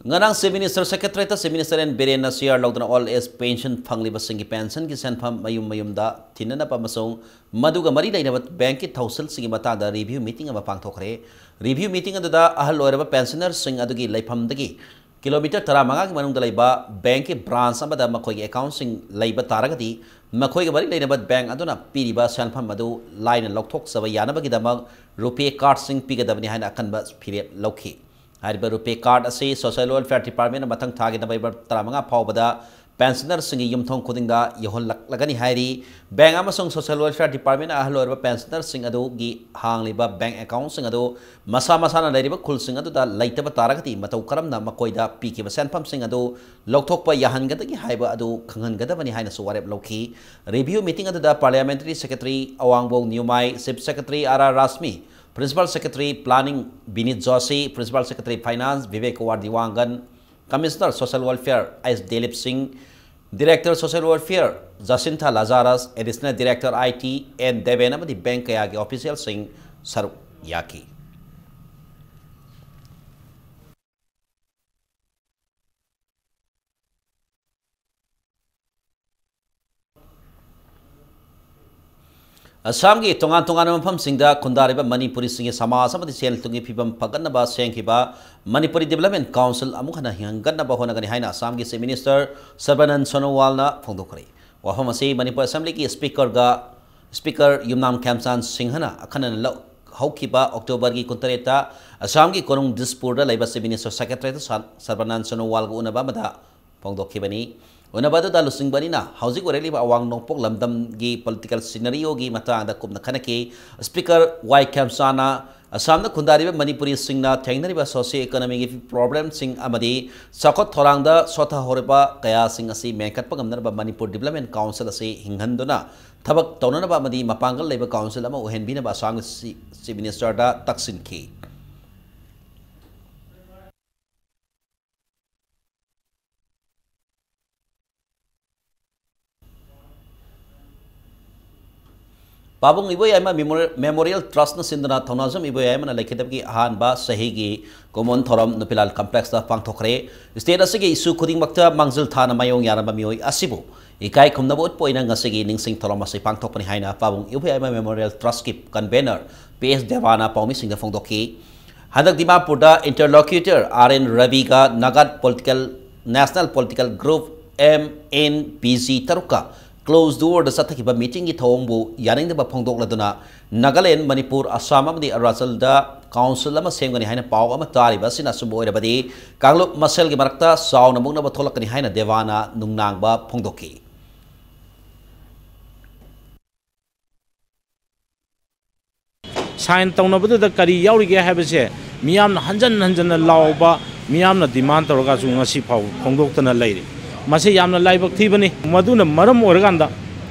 ꯉꯔꯥꯡ Chief Minister secretariatꯇ Chief Minister N ꯕꯤꯔꯦꯟꯅ share ꯂꯧꯗꯨꯅ old age pension ꯐꯪꯂꯤꯕꯁꯤꯡꯒꯤ pensionꯒꯤ ꯁꯦꯟꯐꯝ ꯃꯌꯨꯝ ꯃꯌꯨꯝꯗ ꯊꯤꯟꯅꯅꯕ ꯑꯃꯁꯨꯡ ꯃꯗꯨꯒ ꯃꯔꯤ ꯂꯩꯅꯕ bankꯀꯤ ꯊꯧꯁꯤꯜꯁꯤꯡꯒꯤ ꯃꯇꯥꯡꯗ review meeting ꯑꯃ ꯄꯥꯡꯊꯣꯛꯈ꯭ꯔꯦ꯫ Review meeting ꯑꯗꯨꯗ ꯑꯍꯜ ꯑꯣꯏꯔꯕ pensionerꯁꯤꯡ ꯑꯗꯨꯒꯤ ꯂꯩꯐꯝꯗꯒꯤ kilometre ꯇꯔꯥꯃꯉꯥꯒꯤ ꯃꯅꯨꯡꯗ ꯂꯩꯕ bankꯀꯤ branch ꯑꯃꯗ ꯃꯈꯣꯏꯒꯤ accountꯁꯤꯡ ꯂꯩꯕ ꯇꯥꯔꯒꯗꯤ, ꯃꯈꯣꯏꯒ ꯃꯔꯤ ꯂꯩꯅꯕ bank ꯑꯗꯨꯅ ꯄꯤꯔꯤꯕ ꯁꯦꯟꯐꯝ ꯑꯗꯨ ꯂꯥꯏꯅ ꯂꯧꯊꯣꯛꯆꯕ ꯌꯥꯅꯕꯒꯤꯗꯃꯛ RuPay cardꯁꯤꯡ ꯄꯤꯒꯗꯕꯅꯤ ꯍꯥꯏꯅ ꯑꯀꯟꯕ ꯐꯤꯔꯦꯞ ꯂꯧꯈꯤ꯫ ꯍꯥꯏꯔꯤꯕ RuPay card ꯑꯁꯤ Social Welfare Departmentꯅ ꯃꯊꯪ ꯊꯥꯒꯤ November ꯇꯔꯥꯃꯉꯥ ꯐꯥꯎꯕꯗ pensionerꯁꯤꯡꯒꯤ ꯌꯨꯝꯊꯣꯡ ꯈꯨꯗꯤꯡꯗ ꯌꯧꯍꯜꯂꯛꯂꯒꯅꯤ ꯍꯥꯏꯔꯤ꯫ Bank ꯑꯃꯁꯨꯡ Social Welfare Departmentꯅ ꯑꯍꯜ ꯑꯣꯏꯔꯕ pensionerꯁꯤꯡ ꯑꯗꯨꯒꯤ ꯍꯥꯡꯂꯤꯕ bank accountꯁꯤꯡ ꯑꯗꯨ ꯃꯁꯥ ꯃꯁꯥꯅ ꯂꯩꯔꯤꯕ ꯈꯨꯜꯁꯤꯡ ꯑꯗꯨꯗ ꯂꯩꯇꯕ ꯇꯥꯔꯒꯗꯤ, ꯃꯇꯧ ꯀꯔꯝꯅ ꯃꯈꯣꯏꯗ ꯄꯤꯈꯤꯕ ꯁꯦꯟꯐꯝꯁꯤꯡ ꯑꯗꯨ ꯂꯧꯊꯣꯛꯄ ꯌꯥꯍꯟꯒꯗꯒꯦ ꯍꯥꯏꯕ ꯑꯗꯨ ꯈꯪꯍꯟꯒꯗꯕꯅꯤ ꯍꯥꯏꯅꯁꯨ ꯋꯥꯔꯦꯞ ꯂꯧꯈꯤ꯫ Review meeting ꯑꯗꯨꯗ Parliamentary Secretary Awangbow Newmai, Chief Secretary R R Rashmi, Principal Secretary Planning Vineet Joshi, Principal Secretary Finance Vivek Kumar Dewangan, Commissioner Social Welfare S Dilip Singh, Director Social Welfare Jacintha Lazarus, Additional Director I T N Deben ꯑꯃꯗꯤ bank ꯀꯌꯥꯒꯤ officialꯁꯤꯡ ꯁꯔꯨꯛ ꯌꯥꯈꯤ꯫ ꯑꯁꯥꯝꯒꯤ ꯇꯣꯉꯥꯟ ꯇꯣꯉꯥꯟꯕ ꯃꯐꯝꯁꯤꯡꯗ ꯈꯨꯟꯗꯥꯔꯤꯕ ꯃꯅꯤꯄꯨꯔꯤꯁꯤꯡꯒꯤ ꯁꯃꯥꯖ ꯑꯃꯗꯤ ꯁꯦꯜ ꯊꯨꯝꯒꯤ ꯐꯤꯕꯝ ꯐꯒꯠꯅꯕ ꯁꯦꯝꯈꯤꯕ ꯃꯅꯤꯄꯨꯔꯤ Development Council ꯑꯃꯨꯛ ꯍꯟꯅ ꯍꯤꯡꯒꯠꯅꯕ ꯍꯣꯠꯅꯒꯅꯤ ꯍꯥꯏꯅ ꯑꯁꯥꯝꯒꯤ Chief Minister ꯁꯔꯕꯥꯅꯟ ꯁꯣꯅꯣꯋꯥꯜꯅ ꯐꯣꯡꯗꯣꯛꯈ꯭ꯔꯦ꯫ ꯋꯥꯐꯝ ꯑꯁꯤ ꯃꯅꯤꯄꯨꯔ Assemblyꯒꯤ Speakerꯒ, Speaker ꯌꯨꯝꯅꯥꯝ ꯈꯦꯝꯆꯥꯟ ꯁꯤꯡꯍꯅ ꯑꯈꯟꯅꯅ ꯂꯧ-, ꯍꯧꯈꯤꯕ Octoberꯒꯤ ꯀꯨꯟꯇꯔꯦꯠꯇ ꯑꯁꯥꯝꯒꯤ ꯀꯣꯅꯨꯡ ꯗꯤꯁꯄꯨꯔꯗ ꯂꯩꯕ Chief Minister Secretariatꯇ ꯁꯥ-, ꯁꯔꯕꯥꯅꯟ ꯁꯣꯅꯣꯋꯥꯜꯒ ꯎꯅꯕ ꯑꯃꯗ ꯐꯣꯡꯗꯣꯛꯈꯤꯕꯅꯤ꯫ ꯎꯅꯕ ꯑꯗꯨꯗ ꯂꯨꯆꯤꯡꯕ ꯑꯅꯤꯅ ꯍꯧꯖꯤꯛ ꯑꯣꯏꯔꯛꯂꯤꯕ ꯑꯋꯥꯡ ꯅꯣꯡꯄꯣꯛ ꯂꯝꯗꯝꯒꯤ political scenario ꯒꯤ ꯃꯇꯥꯡꯗ ꯀꯨꯞꯅ ꯈꯟꯅꯈꯤ꯫ Speaker ꯋꯥꯏ ꯈꯦꯝꯆꯥꯅ ꯑꯁꯥꯝꯗ ꯈꯨꯟꯗꯥꯔꯤꯕ ꯃꯅꯤꯄꯨꯔꯤꯁꯤꯡꯅ ꯊꯦꯡꯅꯔꯤꯕ socio economic problemꯁꯤꯡ ꯑꯃꯗꯤ ꯆꯥꯎꯈꯠ ꯊꯧꯔꯥꯡꯗ ꯁꯣꯊꯍꯧꯔꯤꯕ ꯀꯌꯥꯁꯤꯡ ꯑꯁꯤ ꯃꯦꯟꯈꯠꯄ ꯉꯝꯅꯅꯕ ꯃꯅꯤꯄꯨꯔ Development Council ꯑꯁꯤ ꯍꯤꯡꯍꯟꯗꯨꯅ ꯊꯕꯛ ꯇꯧꯅꯅꯕ ꯑꯃꯗꯤ ꯃꯄꯥꯡꯒꯜ ꯂꯩꯕ council ꯑꯃ ꯑꯣꯏꯍꯟꯕꯤꯅꯕ ꯑꯁꯥꯝꯒꯤ ꯆꯤ-, Chief Minister ꯗ ꯇꯛꯁꯤꯟꯈꯤ꯫ ꯄꯥꯕꯨꯡ ꯏꯕꯣꯌꯥꯏꯃ Memorial, Memorial Trust ꯅ ꯁꯤꯟꯗꯨꯅ ꯊꯧꯅꯥꯖꯝ ꯏꯕꯣꯌꯥꯏꯃꯅ ꯂꯩꯈꯤꯗꯕꯒꯤ ꯑꯍꯥꯟꯕ ꯆꯍꯤꯒꯤ ꯀꯨꯝꯑꯣꯟ ꯊꯧꯔꯝ ꯅꯨꯄꯤꯂꯥꯜ complex ꯇ ꯄꯥꯡꯊꯣꯛꯈ꯭ꯔꯦ꯫ State ꯑꯁꯤꯒꯤ issue ꯈꯨꯗꯤꯡꯃꯛꯇ ꯃꯥꯡꯖꯤꯜ ꯊꯥꯅ ꯃꯥꯌꯣꯡ ꯌꯥꯔꯝꯕ ꯃꯤꯑꯣꯏ ꯑꯁꯤꯕꯨ ꯏꯀꯥꯏ ꯈꯨꯝꯅꯕ ꯎꯠꯄ ꯑꯣꯏꯅ ꯉꯁꯤꯒꯤ ꯅꯤꯡꯁꯤꯡ ꯊꯧꯔꯝ ꯑꯁꯤ ꯄꯥꯡꯊꯣꯛꯄꯅꯤ ꯍꯥꯏꯅ ꯄꯥꯕꯨꯡ ꯏꯕꯣꯌꯥꯏꯃ Memorial Trust ꯀꯤ convener ꯄꯤ ꯑꯦꯁ ꯗꯦꯕꯥꯅ ꯄꯥꯎꯃꯤꯁꯤꯡꯗ ꯐꯣꯡꯗꯣꯛꯈꯤ꯫ ꯍꯟꯗꯛ ꯗꯤꯃꯥꯄꯨꯔꯗ interlocutor ꯑꯥꯔ ꯑꯦꯟ ꯔꯕꯤꯒ Naga political, national political group M N P G ꯇꯔꯨꯛꯀ closed door ꯗ ꯆꯠꯊꯈꯤꯕ meeting ꯒꯤ ꯊꯧꯑꯣꯡꯕꯨ ꯌꯥꯅꯤꯡꯗꯕ ꯐꯣꯡꯗꯣꯛꯂꯗꯨꯅ ꯅꯥꯒꯥꯂꯦꯟ, ꯃꯅꯤꯄꯨꯔ, ꯑꯁꯥꯝ ꯑꯃꯗꯤ ꯑꯔꯨꯅꯥꯆꯜꯗ council ꯑꯃ ꯁꯦꯝꯒꯅꯤ ꯍꯥꯏꯅ ꯄꯥꯎ ꯑꯃ ꯇꯥꯔꯤꯕ ꯑꯁꯤꯅ ꯑꯆꯨꯝꯕ ꯑꯣꯏꯔꯕꯗꯤ ꯀꯥꯡꯂꯨꯞ ꯃꯁꯦꯜꯒꯤ ꯃꯔꯛꯇ ꯆꯥꯎꯅ ꯃꯨꯛꯅꯕ ꯊꯣꯛꯂꯛꯀꯅꯤ ꯍꯥꯏꯅ ꯗꯦꯕꯥꯅ ꯅꯨꯡꯅꯥꯡꯕ ꯐꯣꯡꯗꯣꯛꯈꯤ꯫ Sign ꯇꯧꯅꯕꯗꯨꯗ ꯀꯔꯤ ꯌꯥꯎꯔꯤꯒꯦ ꯍꯥꯏꯕꯁꯦ ꯃꯤꯌꯥꯝꯅ ꯍꯟꯖꯟ ꯍꯟꯖꯟꯅ ꯂꯥꯎꯕ, ꯃꯤꯌꯥꯝꯅ demand ꯇꯧꯔꯒꯁꯨ ꯉꯁꯤ ꯐꯥꯎꯕ ꯐꯣꯡꯗꯣꯛꯇꯅ ꯂꯩꯔꯤ꯫ ꯃꯁꯤ ꯌꯥꯝꯅ ꯂꯥꯏꯕꯛ ꯊꯤꯕꯅꯤ꯫ ꯃꯗꯨꯅ ꯃꯔꯝ ꯑꯣꯏꯔꯀꯥꯟꯗ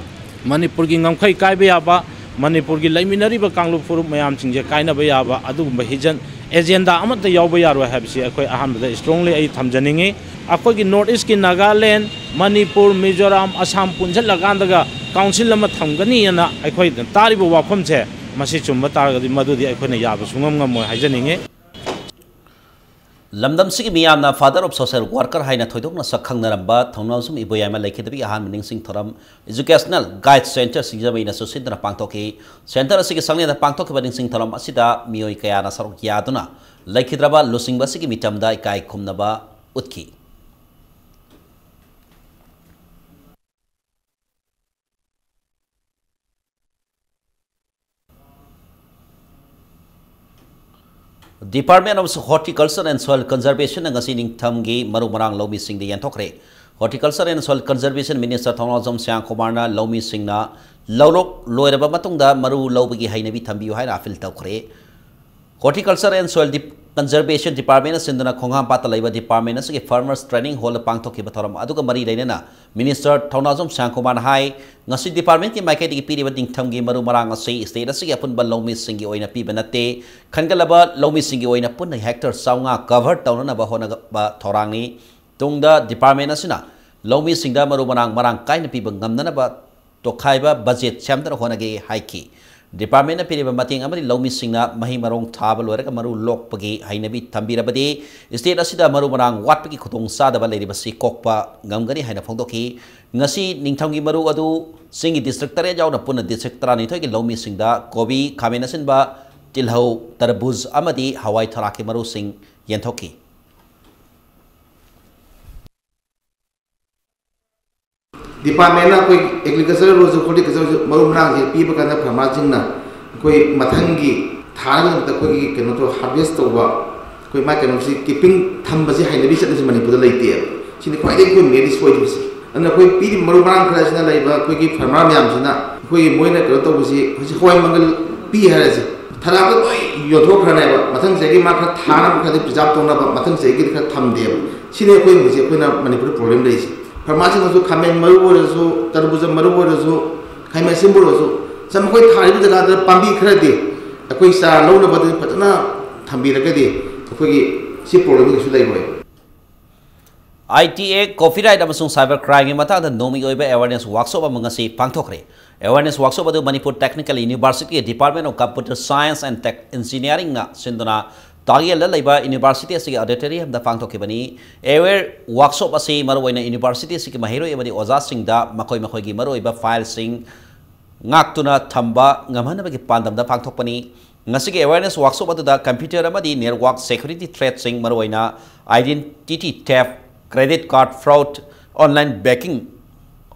ꯃꯅꯤꯄꯨꯔꯒꯤ ꯉꯝꯈꯩ ꯀꯥꯏꯕ ꯌꯥꯕ, ꯃꯅꯤꯄꯨꯔꯒꯤ ꯂꯩꯃꯤꯟꯅꯔꯤꯕ ꯀꯥꯡꯂꯨꯞ ꯐꯨꯔꯨꯞ ꯃꯌꯥꯝꯁꯤꯡꯁꯦ ꯀꯥꯏꯅꯕ ꯌꯥꯕ ꯑꯗꯨꯒꯨꯝꯕ ꯍꯤꯖꯟ agenda ꯑꯃꯠꯇ ꯌꯥꯎꯕ ꯌꯥꯔꯣꯏ ꯍꯥꯏꯕꯁꯤ ꯑꯩꯈꯣꯏ ꯑꯍꯥꯟꯕꯗ strongly ꯑꯩ ꯊꯝꯖꯅꯤꯡꯉꯤ꯫ ꯑꯩꯈꯣꯏꯒꯤ North East ꯀꯤ ꯅꯥꯒꯥꯂꯦꯟ, ꯃꯅꯤꯄꯨꯔ, ꯃꯤꯖꯣꯔꯥꯝ, ꯑꯁꯥꯝ ꯄꯨꯟꯁꯤꯜꯂꯀꯥꯟꯗꯒ council ꯑꯃ ꯊꯝꯒꯅꯤ ꯑꯅ ꯑꯩꯈꯣꯏ ꯇꯥꯔꯤꯕ ꯋꯥꯐꯝꯁꯦ, ꯃꯁꯤ ꯆꯨꯝꯕ ꯇꯥꯔꯒꯗꯤ ꯃꯗꯨꯗꯤ ꯑꯩꯈꯣꯏꯅ ꯌꯥꯕ ꯁꯨꯡꯉꯝ ꯉꯝꯃꯣꯏ ꯍꯥꯏꯖꯅꯤꯡꯉꯤ꯫ ꯂꯝꯗꯝꯁꯤꯒꯤ ꯃꯤꯌꯥꯝꯅ father of social worker ꯍꯥꯏꯅ ꯊꯣꯏꯗꯣꯛꯅ ꯁꯛꯈꯪꯅꯔꯝꯕ ꯊꯧꯅꯥꯖꯝ ꯏꯕꯣꯌꯥꯏꯃ ꯂꯩꯈꯤꯗꯕꯒꯤ ꯑꯍꯥꯟꯕ ꯅꯤꯡꯁꯤꯡ ꯊꯧꯔꯝ Educational Guide Center ꯁꯤꯡꯖꯃꯩꯅ ꯁꯨꯁꯤꯟꯗꯨꯅ ꯄꯥꯡꯊꯣꯛꯈꯤ꯫ Center ꯑꯁꯤꯒꯤ ꯁꯪꯂꯦꯟꯗ ꯄꯥꯡꯊꯣꯛꯈꯤꯕ ꯅꯤꯡꯁꯤꯡ ꯊꯧꯔꯝ ꯑꯁꯤꯗ ꯃꯤꯑꯣꯏ ꯀꯌꯥꯅ ꯁꯔꯨꯛ ꯌꯥꯗꯨꯅ ꯂꯩꯈꯤꯗ꯭ꯔꯕ ꯂꯨꯆꯤꯡꯕ ꯑꯁꯤꯒꯤ ꯃꯤꯇꯝꯗ ꯏꯀꯥꯏ ꯈꯨꯝꯅꯕ ꯎꯠꯈꯤ꯫ Department of Horticulture and Soil Conservation ꯅ ꯉꯁꯤ ꯅꯤꯡꯊꯝꯒꯤ ꯃꯔꯨ ꯃꯔꯥꯡ ꯂꯧꯃꯤꯁꯤꯡꯗ ꯌꯦꯟꯊꯣꯛꯈ꯭ꯔꯦ꯫ Horticulture and Soil Conservation Minister ꯊꯧꯅꯥꯖꯝ Shyam ꯀꯨꯃꯥꯔꯅ ꯂꯧꯃꯤꯁꯤꯡꯅ ꯂꯧꯔꯣꯛ ꯂꯣꯏꯔꯕ ꯃꯇꯨꯡꯗ ꯃꯔꯨ ꯂꯧꯕꯒꯤ ꯍꯩꯅꯕꯤ ꯊꯝꯕꯤꯌꯨ ꯍꯥꯏꯅ ꯑꯥꯄꯤꯜ ꯇꯧꯈ꯭ꯔꯦ꯫ Horticulture and Soil Conservation Department ꯁꯤꯟꯗꯨꯅ ꯈꯣꯡꯍꯥꯝꯄꯥꯠꯇ ꯂꯩꯕ department ꯑꯁꯤꯒꯤ farmers training hall ꯗ ꯄꯥꯡꯊꯣꯛꯈꯤꯕ ꯊꯧꯔꯝ ꯑꯗꯨꯒ ꯃꯔꯤ ꯂꯩꯅꯅ Minister ꯊꯧꯅꯥꯖꯝ ꯁ꯭ꯌꯥꯝ ꯀꯨꯃꯥꯔꯅ ꯍꯥꯏ, ꯉꯁꯤ department ꯀꯤ ꯃꯥꯏꯀꯩꯗꯒꯤ ꯄꯤꯔꯤꯕ ꯅꯤꯡꯊꯝꯒꯤ ꯃꯔꯨ ꯃꯔꯥꯡ ꯑꯁꯤ state ꯑꯁꯤꯒꯤ ꯑꯄꯨꯟꯕ ꯂꯧꯃꯤꯁꯤꯡꯒꯤ ꯑꯣꯏꯅ ꯄꯤꯕ ꯅꯠꯇꯦ, ꯈꯟꯒꯠꯂꯕ ꯂꯧꯃꯤꯁꯤꯡꯒꯤ ꯑꯣꯏꯅ ꯄꯨꯟꯅ hectare ꯆꯥꯝꯃꯉꯥ cover ꯇꯧꯅꯅꯕ ꯍꯣꯠꯅꯕ ꯊꯧꯔꯥꯡꯅꯤ꯫ ꯇꯨꯡꯗ department ꯑꯁꯤꯅ ꯂꯧꯃꯤꯁꯤꯡꯗ ꯃꯔꯨ ꯃꯔꯥꯡ ꯃꯔꯥꯡ ꯀꯥꯏꯅ ꯄꯤꯕ ꯉꯝꯅꯅꯕ ꯇꯣꯈꯥꯏꯕ budget ꯁꯦꯝꯗꯨꯅ ꯍꯣꯠꯅꯒꯦ ꯍꯥꯏꯈꯤ꯫ Department ꯅ ꯄꯤꯔꯤꯕ ꯃꯇꯦꯡ ꯑꯃꯗꯤ ꯂꯧꯃꯤꯁꯤꯡꯅ ꯃꯍꯩ ꯃꯔꯣꯡ ꯊꯥꯕ ꯂꯣꯏꯔꯒ ꯃꯔꯨ ꯂꯣꯛꯄꯒꯤ ꯍꯩꯅꯕꯤ ꯊꯝꯕꯤꯔꯕꯗꯤ state ꯑꯁꯤꯗ ꯃꯔꯨ ꯃꯔꯥꯡ ꯋꯥꯠꯄꯒꯤ ꯈꯨꯗꯣꯡꯆꯥꯗꯕ ꯂꯩꯔꯤꯕꯁꯤ ꯀꯣꯛꯄ ꯉꯝꯒꯅꯤ ꯍꯥꯏꯅ ꯐꯣꯡꯗꯣꯛꯈꯤ꯫ ꯉꯁꯤ ꯅꯤꯡꯊꯝꯒꯤ ꯃꯔꯨ ꯑꯗꯨ ꯆꯤꯡꯒꯤ district ꯇꯔꯦꯠ ꯌꯥꯎꯅ ꯄꯨꯟꯅ district ꯇꯔꯥꯅꯤꯊꯣꯏꯒꯤ ꯂꯧꯃꯤꯁꯤꯡꯗ ꯀꯣꯕꯤ, ꯈꯥꯃꯦꯟ ꯑꯁꯤꯟꯕ, ꯇꯤꯜꯍꯧ, ꯇꯔꯕꯨꯖ ꯑꯃꯗꯤ ꯍꯋꯥꯏ ꯊꯔꯥꯛꯀꯤ ꯃꯔꯨꯁꯤꯡ ꯌꯦꯟꯊꯣꯛꯈꯤ꯫ Department ꯅ ꯑꯩꯈꯣꯏ agriculture ꯑꯣꯏꯔꯁꯨ horticulture ꯑꯣꯏꯔꯁꯨ ꯃꯔꯨ ꯃꯔꯥꯡꯁꯦ ꯄꯤꯕ ꯀꯥꯟꯗ farmer ꯁꯤꯡꯅ ꯑꯩꯈꯣꯏ ꯃꯊꯪꯒꯤ ꯊꯥꯅꯕ ꯑꯩꯈꯣꯏꯒꯤ ꯀꯩꯅꯣ ꯇꯧ harvest ꯇꯧꯕ ꯑꯩꯈꯣꯏ ꯃꯥ ꯀꯩꯅꯣꯁꯤ keeping ꯊꯝꯕꯁꯤ ꯍꯩꯅꯕꯤ ꯆꯠꯅꯕꯤꯁꯤ ꯃꯅꯤꯄꯨꯔꯗ ꯂꯩꯇꯦꯕ꯫ ꯁꯤꯅꯤ ꯈ꯭ꯋꯥꯏꯗꯒꯤ ꯑꯩꯈꯣꯏ main ꯁꯣꯏꯔꯤꯕꯁꯤ꯫ ꯑꯗꯨꯅ ꯑꯩꯈꯣꯏ ꯄꯤꯔꯤꯕ ꯃꯔꯨ ꯃꯔꯥꯡ ꯈꯔꯁꯤꯅ ꯂꯩꯔꯤꯕ ꯑꯩꯈꯣꯏꯒꯤ farmer ꯃꯌꯥꯝꯁꯤꯅ ꯑꯩꯈꯣꯏꯒꯤ ꯃꯣꯏꯅ ꯀꯩꯅꯣ ꯇꯧꯕꯁꯤ ꯍꯧꯖꯤꯛ ꯍꯋꯥꯏ ꯃꯪꯒꯜ ꯄꯤ ꯍꯥꯏꯔꯁꯦ, ꯊꯔꯥꯛꯇ ꯂꯣꯏ ꯌꯣꯟꯊꯣꯛꯈ꯭ꯔꯅꯦꯕ꯫ ꯃꯊꯪ ꯆꯍꯤꯒꯤ ꯃꯥ ꯈꯔ ꯊꯥꯅꯕ ꯈꯔꯗꯤ preserve ꯇꯧꯅꯕ ꯃꯊꯪ ꯆꯍꯤꯒꯤꯗꯤ ꯈꯔ ꯊꯝꯗꯦꯕ꯫ ꯁꯤꯅꯤ ꯑꯩꯈꯣꯏ ꯍꯧꯖꯤꯛ ꯑꯩꯈꯣꯏꯅ ꯃꯅꯤꯄꯨꯔꯗ problem ꯂꯩꯔꯤꯁꯦ꯫ Farmer ꯁꯤꯡꯅꯁꯨ ꯈꯥꯃꯦꯟ ꯃꯔꯨ ꯑꯣꯏꯔꯁꯨ, ꯇꯔꯕꯨꯖ ꯃꯔꯨ ꯑꯣꯏꯔꯁꯨ, ꯈꯥꯃꯦꯟ ꯑꯁꯤꯟꯕ ꯑꯣꯏꯔꯁꯨ, ꯁꯝ ꯑꯩꯈꯣꯏ ꯊꯥꯔꯤꯕ ꯖꯒꯥꯗꯨꯗ ꯄꯥꯝꯕꯤ ꯈꯔꯗꯤ ꯑꯩꯈꯣꯏ ꯆꯥꯔ ꯂꯧꯅꯕꯗ ꯐꯖꯅ ꯊꯝꯕꯤꯔꯒꯗꯤ ꯑꯩꯈꯣꯏꯒꯤ ꯁꯤ problem ꯀꯩꯁꯨ ꯂꯩꯔꯣꯏ꯫ I T Act, copyright ꯑꯃꯁꯨꯡ cyber crime ꯒꯤ ꯃꯇꯥꯡꯗ ꯅꯣꯡꯃꯒꯤ ꯑꯣꯏꯕ awareness workshop ꯑꯃ ꯉꯁꯤ ꯄꯥꯡꯊꯣꯛꯈ꯭ꯔꯦ꯫ Awareness workshop ꯑꯗꯨ ꯃꯅꯤꯄꯨꯔ Technical University ꯒꯤ Department of Computer Science and Tech Engineering ꯅ ꯁꯤꯟꯗꯨꯅ ꯇꯥꯛꯌꯦꯜꯗ ꯂꯩꯕ university ꯑꯁꯤꯒꯤ auditorium ꯗ ꯄꯥꯡꯊꯣꯛꯈꯤꯕꯅꯤ꯫ Aware workshop ꯑꯁꯤ ꯃꯔꯨꯑꯣꯏꯅ university ꯑꯁꯤꯒꯤ ꯃꯍꯩꯔꯣꯏ ꯑꯃꯗꯤ ꯑꯣꯖꯥꯁꯤꯡꯗ ꯃꯈꯣꯏ ꯃꯈꯣꯏꯒꯤ ꯃꯔꯨꯑꯣꯏꯕ file ꯁꯤꯡ ꯉꯥꯛꯇꯨꯅ ꯊꯝꯕ ꯉꯝꯍꯟꯅꯕꯒꯤ ꯄꯥꯟꯗꯝꯗ ꯄꯥꯡꯊꯣꯛꯄꯅꯤ꯫ ꯉꯁꯤꯒꯤ awareness workshop ꯑꯗꯨꯗ computer ꯑꯃꯗꯤ network security threat ꯁꯤꯡ, ꯃꯔꯨꯑꯣꯏꯅ identity theft, credit card fraud, online banking,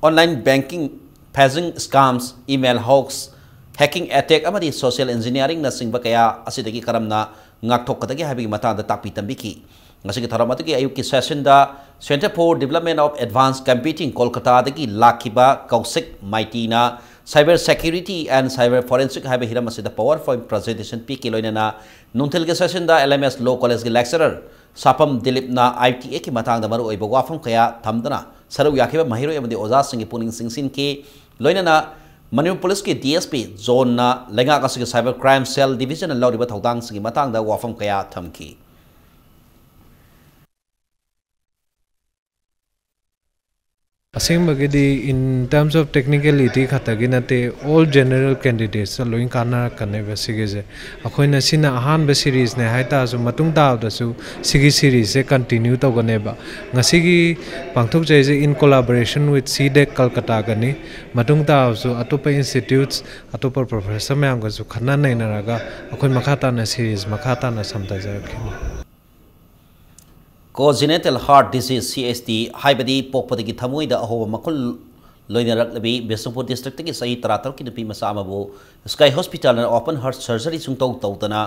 online banking, phishing scams, email hoax, hacking attack ꯑꯃꯗꯤ social engineering ꯅꯆꯤꯡꯕ ꯀꯌꯥ ꯑꯁꯤꯗꯒꯤ ꯀꯔꯝꯅ ꯉꯥꯛꯊꯣꯛꯀꯗꯒꯦ ꯍꯥꯏꯕꯒꯤ ꯃꯇꯥꯡꯗ ꯇꯥꯛꯄꯤ ꯇꯝꯕꯤꯈꯤ꯫ ꯉꯁꯤꯒꯤ ꯊꯧꯔꯝ ꯑꯗꯨꯒꯤ ꯑꯌꯨꯛꯀꯤ session the Centre for Development of Advanced Computing ꯀꯣꯜꯀꯇꯥꯗꯒꯤ ꯂꯥꯛꯈꯤꯕ ꯀꯧꯁꯤꯛ ꯃꯥꯏꯇꯤꯅ Cyber Security and Cyber Forensic ꯍꯥꯏꯕ ꯍꯤꯔꯝ ꯑꯁꯤꯗ PowerPoint presentation ꯄꯤꯈꯤ꯫ ꯂꯣꯏꯅꯅ ꯅꯨꯡꯊꯤꯜꯒꯤ session ꯗ L M S Law College ꯀꯤ lecturer ꯁꯥꯄꯝ ꯗꯤꯂꯤꯞꯅ I T Act ꯀꯤ ꯃꯇꯥꯡꯗ ꯃꯔꯨꯑꯣꯏꯕ ꯋꯥꯐꯝ ꯀꯌꯥ ꯊꯝꯗꯨꯅ ꯁꯔꯨꯛ ꯌꯥꯈꯤꯕ ꯃꯍꯩꯔꯣꯏ ꯑꯃꯗꯤ ꯑꯣꯖꯥꯁꯤꯡꯒꯤ ꯄꯨꯛꯅꯤꯡ ꯆꯤꯡꯁꯤꯟꯈꯤ꯫ ꯂꯣꯏꯅꯅ ꯃꯅꯤꯄꯨꯔ ꯄꯨꯂꯤꯁꯀꯤ D S P ꯖꯣꯟꯅ ꯂꯩꯉꯥꯛ ꯑꯁꯤꯒꯤ Cyber Crime Cell Division ꯅ ꯂꯧꯔꯤꯕ ꯊꯧꯗꯥꯡꯁꯤꯡꯒꯤ ꯃꯇꯥꯡꯗ ꯋꯥꯐꯝ ꯀꯌꯥ ꯊꯝꯈꯤ꯫ ꯑꯁꯦꯡꯕꯒꯤꯗꯤ in terms of technicality ꯈꯛꯇꯒꯤ ꯅꯠꯇꯦ, all general candidates ꯇ ꯂꯣꯏ ꯀꯥꯟꯅꯔꯛꯀꯅꯦꯕ ꯁꯤꯒꯤꯁꯦ꯫ ꯑꯩꯈꯣꯏꯅ ꯁꯤꯅ ꯑꯍꯥꯟꯕ series ꯅꯦ ꯍꯥꯏ ꯇꯥꯔꯁꯨ, ꯃꯇꯨꯡ ꯇꯥꯕꯗꯁꯨ ꯁꯤꯒꯤ series ꯁꯦ continue ꯇꯧꯒꯅꯦꯕ꯫ ꯉꯁꯤꯒꯤ ꯄꯥꯡꯊꯣꯛꯆꯔꯤꯁꯦ in collaboration with C DAC ꯀꯜꯀꯇꯥꯒꯅꯤ꯫ ꯃꯇꯨꯡ ꯇꯥꯕꯁꯨ ꯑꯇꯣꯞꯄ institutes, ꯑꯇꯣꯞꯄ professor ꯃꯌꯥꯝꯒꯁꯨ ꯈꯟꯅ ꯅꯩꯅꯔꯒ ꯑꯩꯈꯣꯏ ꯃꯈꯥ ꯇꯥꯅ series ꯃꯈꯥ ꯇꯥꯅ ꯁꯝꯊꯖꯔꯛꯈꯤꯅꯤ꯫ Congenital heart disease, C H D, ꯍꯥꯏꯕꯗꯤ ꯄꯣꯛꯄꯗꯒꯤ ꯊꯃꯣꯏꯗ ꯑꯍꯣꯕ ꯃꯈꯨꯜ ꯂꯣꯏꯅꯔꯛꯂꯕꯤ ꯕꯤꯁꯅꯨꯄꯨꯔ district ꯇꯒꯤ ꯆꯍꯤ ꯇꯔꯥꯇꯔꯨꯛꯀꯤ ꯅꯨꯄꯤ ꯃꯆꯥ ꯑꯃꯕꯨ Sky Hospital ꯅ open heart surgery ꯁꯨꯡꯇꯧ ꯇꯧꯗꯅ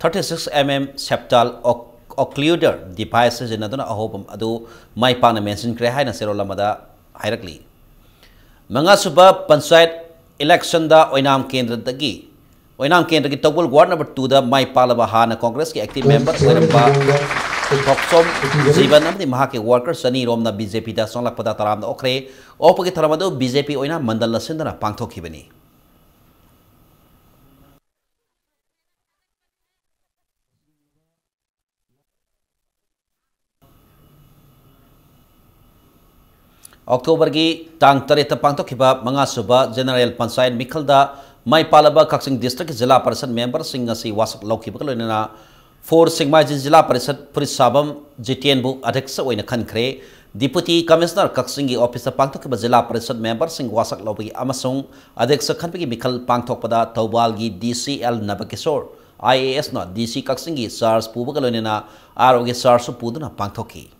thirty six M M septal oc-, occluder device ꯁꯤꯖꯤꯟꯅꯗꯨꯅ ꯑꯍꯣꯕ ꯑꯗꯨ ꯃꯥꯏ ꯄꯥꯛꯅ ꯃꯦꯟꯁꯤꯟꯈ꯭ꯔꯦ ꯍꯥꯏꯅ ꯆꯦꯔꯣꯜ ꯑꯃꯗ ꯍꯥꯏꯔꯛꯂꯤ꯫ ꯃꯉꯥꯁꯨꯕ ꯄꯟꯆꯥꯌꯠ election ꯗ ꯑꯣꯏꯅꯥꯝ ꯀꯦꯟꯗ꯭ꯔꯗꯒꯤ, ꯑꯣꯏꯅꯥꯝ ꯀꯦꯟꯗ꯭ꯔꯒꯤ ꯇꯧꯕꯜ ward number two ꯗ ꯃꯥꯏ ꯄꯥꯛꯂꯕ ꯍꯥꯟꯅ Congress ꯀꯤ active member ꯑꯣꯏꯔꯝꯕ ꯊꯣꯛꯆꯣꯝ ꯖꯤꯕꯟ ꯑꯃꯗꯤ ꯃꯍꯥꯛꯀꯤ worker ꯆꯅꯤ ꯔꯣꯝꯅ B J P ꯗ ꯆꯪꯂꯛꯄꯗ ꯇꯔꯥꯝꯅ ꯑꯣꯛꯈ꯭ꯔꯦ꯫ ꯑꯣꯛꯄꯒꯤ ꯊꯧꯔꯝ ꯑꯗꯨ B J P ꯑꯣꯏꯅꯥꯝ ꯃꯟꯗꯜꯅ ꯁꯤꯟꯗꯨꯅ ꯄꯥꯡꯊꯣꯛꯈꯤꯕꯅꯤ꯫ October ꯒꯤ ꯇꯥꯡ ꯇꯔꯦꯠꯇ ꯄꯥꯡꯊꯣꯛꯈꯤꯕ ꯃꯉꯥꯁꯨꯕ General Panchayat ꯃꯤꯈꯜꯗ ꯃꯥꯏ ꯄꯥꯛꯂꯕ ꯀꯛꯆꯤꯡ district ꯀꯤ ꯖꯤꯂꯥ ꯄꯔꯤꯁꯠ member ꯁꯤꯡ ꯉꯁꯤ ꯋꯥꯁꯛ ꯂꯧꯈꯤꯕꯒ ꯂꯣꯏꯅꯅ four ꯁꯦꯛꯃꯥꯏꯖꯤꯡ ꯖꯤꯂꯥ ꯄꯔꯤꯁꯠ ꯐꯨꯔꯤꯠ ꯁꯥꯕꯝ ꯖꯤꯇꯦꯟꯕꯨ ꯑꯗ꯭ꯌꯛꯁ ꯑꯣꯏꯅ ꯈꯟꯈ꯭ꯔꯦ꯫ Deputy Commissioner ꯀꯛꯆꯤꯡꯒꯤ office ꯇ ꯄꯥꯡꯊꯣꯛꯈꯤꯕ ꯖꯤꯂꯥ ꯄꯔꯤꯁꯠ member ꯁꯤꯡ ꯋꯥꯁꯛ ꯂꯧꯕꯒꯤ ꯑꯃꯁꯨꯡ ꯑꯗ꯭ꯌꯛꯁ ꯈꯟꯕꯒꯤ ꯃꯤꯈꯜ ꯄꯥꯡꯊꯣꯛꯄꯗ ꯊꯧꯕꯥꯜꯒꯤ D C L ꯅꯕꯀꯤꯁꯣꯔ I A S ꯅ D C ꯀꯛꯆꯤꯡꯒꯤ charge ꯄꯨꯕꯒ ꯂꯣꯏꯅꯅ R O ꯒꯤ charge ꯁꯨ ꯄꯨꯗꯨꯅ ꯄꯥꯡꯊꯣꯛꯈꯤ꯫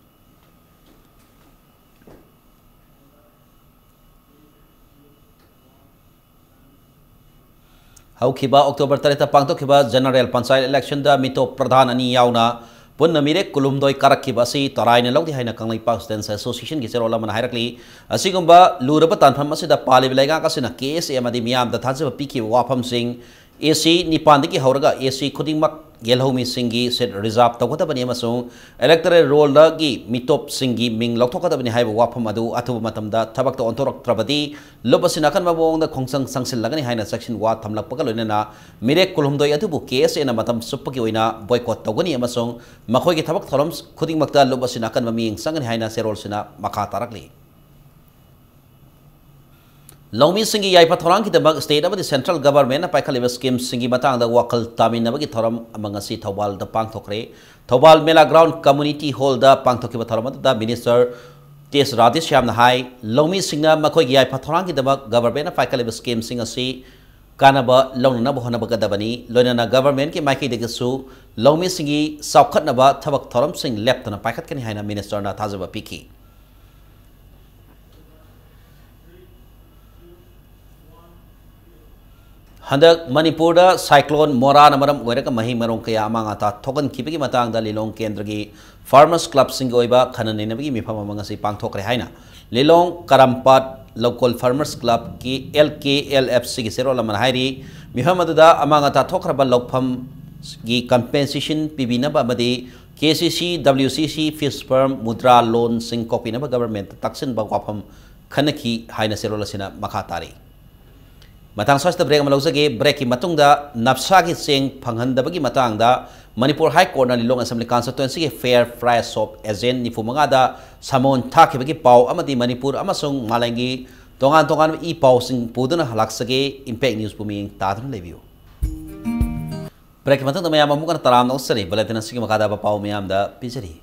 ꯍꯧꯈꯤꯕ October ꯇꯔꯦꯠꯇ ꯄꯥꯡꯊꯣꯛꯈꯤꯕ General Panchayat election ꯗ ꯃꯤꯇꯣꯞ ꯄ꯭ꯔꯙꯥꯟ ꯑꯅꯤ ꯌꯥꯎꯅ ꯄꯨꯟꯅ ꯃꯤꯔꯦꯞ ꯀꯨꯟꯍꯨꯝꯗꯣꯏ ꯀꯥꯔꯛꯈꯤꯕ ꯑꯁꯤ ꯇꯔꯥꯏꯅ ꯂꯧꯗꯦ ꯍꯥꯏꯅ ꯀꯪꯂꯩꯄꯥꯛ Students Association ꯒꯤ ꯆꯦꯔꯣꯜ ꯑꯃꯅ ꯍꯥꯏꯔꯛꯂꯤ꯫ ꯑꯁꯤꯒꯨꯝꯕ ꯂꯨꯔꯕ ꯇꯥꯟꯐꯝ ꯑꯁꯤꯗ ꯄꯥꯜꯂꯤꯕ ꯂꯩꯉꯥꯛ ꯑꯁꯤꯅ K S A ꯑꯃꯗꯤ ꯃꯤꯌꯥꯝꯗ ꯊꯥꯖꯕ ꯄꯤꯈꯤꯕ ꯋꯥꯐꯝꯁꯤꯡ, A C ꯅꯤꯄꯥꯟꯗꯒꯤ ꯍꯧꯔꯒ A C ꯈꯨꯗꯤꯡꯃꯛ ꯌꯦꯜꯍꯧꯃꯤꯁꯤꯡꯒꯤ seat reserve ꯇꯧꯒꯗꯕꯅꯤ ꯑꯃꯁꯨꯡ electoral roll ꯗꯒꯤ ꯃꯤꯇꯣꯞꯁꯤꯡꯒꯤ ꯃꯤꯡ ꯂꯧꯊꯣꯛꯀꯗꯕꯅꯤ ꯍꯥꯏꯕ ꯋꯥꯐꯝ ꯑꯗꯨ ꯑꯊꯨꯕ ꯃꯇꯝꯗ ꯊꯕꯛꯇ ꯑꯣꯟꯊꯣꯔꯛꯇ꯭ꯔꯕꯗꯤ ꯂꯨꯞ ꯑꯁꯤꯅ ꯑꯀꯟꯕ ꯃꯑꯣꯡꯗ ꯈꯣꯡꯖꯪ ꯆꯪꯁꯤꯜꯂꯒꯅꯤ ꯍꯥꯏꯅ ꯆꯦꯛꯁꯤꯟ ꯋꯥ ꯊꯝꯂꯛꯄꯒ ꯂꯣꯏꯅꯅ ꯃꯤꯔꯦꯞ ꯀꯨꯟꯍꯨꯝꯗꯣꯏ ꯑꯗꯨꯕꯨ K S A ꯅ ꯃꯇꯝ ꯆꯨꯞꯄꯒꯤ ꯑꯣꯏꯅ boycott ꯇꯧꯒꯅꯤ ꯑꯃꯁꯨꯡ ꯃꯈꯣꯏꯒꯤ ꯊꯕꯛ ꯊꯧꯔꯝ ꯈꯨꯗꯤꯡꯃꯛꯇ ꯂꯨꯞ ꯑꯁꯤꯅ ꯑꯀꯟꯕ ꯃꯤꯠꯌꯦꯡ ꯆꯪꯒꯅꯤ ꯍꯥꯏꯅ ꯆꯦꯔꯣꯜꯁꯤꯅ ꯃꯈꯥ ꯇꯥꯔꯛꯂꯤ꯫ ꯂꯧꯃꯤꯁꯤꯡꯒꯤ ꯌꯥꯏꯐ ꯊꯧꯔꯥꯡꯒꯤꯗꯃꯛ state ꯑꯃꯗꯤ central government ꯅ ꯄꯥꯏꯈꯠꯂꯤꯕ scheme ꯁꯤꯡꯒꯤ ꯃꯇꯥꯡꯗ ꯋꯥꯈꯜ ꯇꯥꯃꯤꯟꯅꯕꯒꯤ ꯊꯧꯔꯝ ꯑꯃ ꯉꯁꯤ ꯊꯧꯕꯥꯜꯗ ꯄꯥꯡꯊꯣꯛꯈ꯭ꯔꯦ꯫ ꯊꯧꯕꯥꯜ ꯃꯦꯂꯥ ground community hall ꯗ ꯄꯥꯡꯊꯣꯛꯈꯤꯕ ꯊꯧꯔꯝ ꯑꯗꯨꯗ Minister T S ꯔꯥꯙꯦꯁ꯭ꯌꯥꯝꯅ ꯍꯥꯏ, ꯂꯧꯃꯤꯁꯤꯡꯅ ꯃꯈꯣꯏꯒꯤ ꯌꯥꯏꯐ ꯊꯧꯔꯥꯡꯒꯤꯗꯃꯛ government ꯅ ꯄꯥꯏꯈꯠꯂꯤꯕ scheme ꯁꯤꯡ ꯑꯁꯤ ꯀꯥꯟꯅꯕ ꯂꯧꯅꯅꯕ ꯍꯣꯠꯅꯒꯗꯕꯅꯤ꯫ ꯂꯣꯏꯅꯅ government ꯀꯤ ꯃꯥꯏꯀꯩꯗꯒꯤꯁꯨ ꯂꯧꯃꯤꯁꯤꯡꯒꯤ ꯆꯥꯎꯈꯠꯅꯕ ꯊꯕꯛ ꯊꯧꯔꯝꯁꯤꯡ ꯂꯦꯞꯇꯅ ꯄꯥꯏꯈꯠꯀꯅꯤ ꯍꯥꯏꯅ Minister ꯅ ꯊꯥꯖꯕ ꯄꯤꯈꯤ꯫ ꯍꯟꯗꯛ ꯃꯅꯤꯄꯨꯔꯗ cyclone ꯃꯣꯔꯥꯅ ꯃꯔꯝ ꯑꯣꯏꯔꯒ ꯃꯍꯩ ꯃꯔꯣꯡ ꯀꯌꯥ ꯑꯃꯥꯡ ꯑꯇꯥ ꯊꯣꯛꯍꯟꯈꯤꯕꯒꯤ ꯃꯇꯥꯡꯗ ꯂꯤꯂꯣꯡ ꯀꯦꯟꯗ꯭ꯔꯒꯤ farmers club ꯁꯤꯡꯒꯤ ꯑꯣꯏꯕ ꯈꯟꯅ ꯅꯩꯅꯕꯒꯤ ꯃꯤꯐꯝ ꯑꯃ ꯉꯁꯤ ꯄꯥꯡꯊꯣꯛꯈ꯭ꯔꯦ ꯍꯥꯏꯅ ꯂꯤꯂꯣꯡ ꯀꯔꯝꯄꯥꯠ local farmers club ꯀꯤ L K L F C ꯒꯤ ꯆꯦꯔꯣꯜ ꯑꯃꯅ ꯍꯥꯏꯔꯤ꯫ ꯃꯤꯐꯝ ꯑꯗꯨꯗ ꯑꯃꯥꯡ ꯑꯇꯥ ꯊꯣꯛꯈ꯭ꯔꯕ ꯂꯧꯐꯝꯒꯤ compensation ꯄꯤꯕꯤꯅꯕ ꯑꯃꯗꯤ K C C, W C C, fish farm, Mudra loan ꯁꯤꯡ ꯀꯣꯛꯄꯤꯅꯕ government ꯇ ꯇꯥꯛꯁꯤꯟꯕ ꯋꯥꯐꯝ ꯈꯟꯅꯈꯤ ꯍꯥꯏꯅ ꯆꯦꯔꯣꯜ ꯑꯁꯤꯅ ꯃꯈꯥ ꯇꯥꯔꯤ꯫ ꯃꯇꯥꯡ ꯑꯁꯤꯗ break ꯑꯃ ꯂꯧꯖꯒꯦ꯫ Break ꯀꯤ ꯃꯇꯨꯡꯗ ꯅꯞꯁꯥꯒꯤ ꯆꯦꯡ ꯐꯪꯍꯟꯗꯕꯒꯤ ꯃꯇꯥꯡꯗ ꯃꯅꯤꯄꯨꯔ High Court ꯅ ꯂꯤꯂꯣꯡ Assembly Constituency ꯒꯤ fair price shop agent ꯅꯤꯐꯨ ꯃꯉꯥꯗ summon ꯊꯥꯈꯤꯕꯒꯤ ꯄꯥꯎ ꯑꯃꯗꯤ ꯃꯅꯤꯄꯨꯔ ꯑꯃꯁꯨꯡ ꯃꯥꯂꯦꯝꯒꯤ ꯇꯣꯉꯥꯟ ꯇꯣꯉꯥꯟꯕ ꯏ ꯄꯥꯎꯁꯤꯡ ꯄꯨꯗꯨꯅ ꯍꯜꯂꯛꯆꯒꯦ꯫ Impact News ꯄꯨ ꯃꯤꯠꯌꯦꯡ ꯇꯥꯗꯨꯅ ꯂꯩꯕꯤꯌꯨ꯫ Break ꯀꯤ ꯃꯇꯨꯡꯗ ꯃꯌꯥꯝ ꯑꯃꯨꯛ ꯍꯟꯅ ꯇꯔꯥꯝꯅ ꯑꯣꯛꯆꯔꯤ꯫ Bulletin ꯑꯁꯤꯒꯤ ꯃꯈꯥꯗ ꯄꯥꯎ ꯃꯌꯥꯝꯗ ꯄꯤꯖꯔꯤ꯫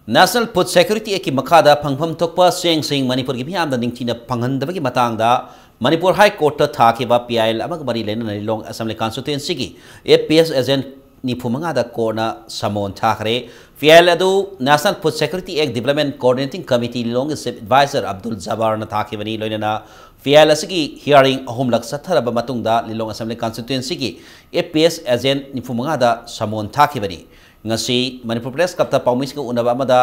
National Food Security Act ꯀꯤ ꯃꯈꯥꯗ ꯐꯪꯐꯝ ꯊꯣꯛꯄ ꯆꯦꯡꯁꯤꯡ ꯃꯅꯤꯄꯨꯔꯒꯤ ꯃꯤꯌꯥꯝꯗ ꯅꯤꯡꯊꯤꯅ ꯐꯪꯍꯟꯗꯕꯒꯤ ꯃꯇꯥꯡꯗ ꯃꯅꯤꯄꯨꯔ High Court ꯇ ꯊꯥꯈꯤꯕ P I L ꯑꯃꯒ ꯃꯔꯤ ꯂꯩꯅꯅ ꯂꯤꯂꯣꯡ Assembly Constituency ꯒꯤ F P S agent ꯅꯤꯐꯨ ꯃꯉꯥꯗ court ꯅ summon ꯊꯥꯈ꯭ꯔꯦ꯫ P I L ꯑꯗꯨ National Food Security Act Development Coordinating Committee ꯂꯤꯂꯣꯡꯒꯤ Chief Advisor Abdul ꯖꯕꯥꯔꯅ ꯊꯥꯈꯤꯕꯅꯤ꯫ ꯂꯣꯏꯅꯅ P I L ꯑꯁꯤꯒꯤ hearing ꯑꯍꯨꯝꯂꯛ ꯆꯠꯊꯔꯕ ꯃꯇꯨꯡꯗ ꯂꯤꯂꯣꯡ Assembly Constituency ꯒꯤ F P S agent ꯅꯤꯐꯨ ꯃꯉꯥꯗ summon ꯊꯥꯈꯤꯕꯅꯤ꯫ ꯉꯁꯤ ꯃꯅꯤꯄꯨꯔ ꯄ꯭ꯔꯦꯁ ꯀ꯭ꯂꯕꯇ ꯄꯥꯎꯃꯤꯁꯤꯡꯒ ꯎꯅꯕ ꯑꯃꯗ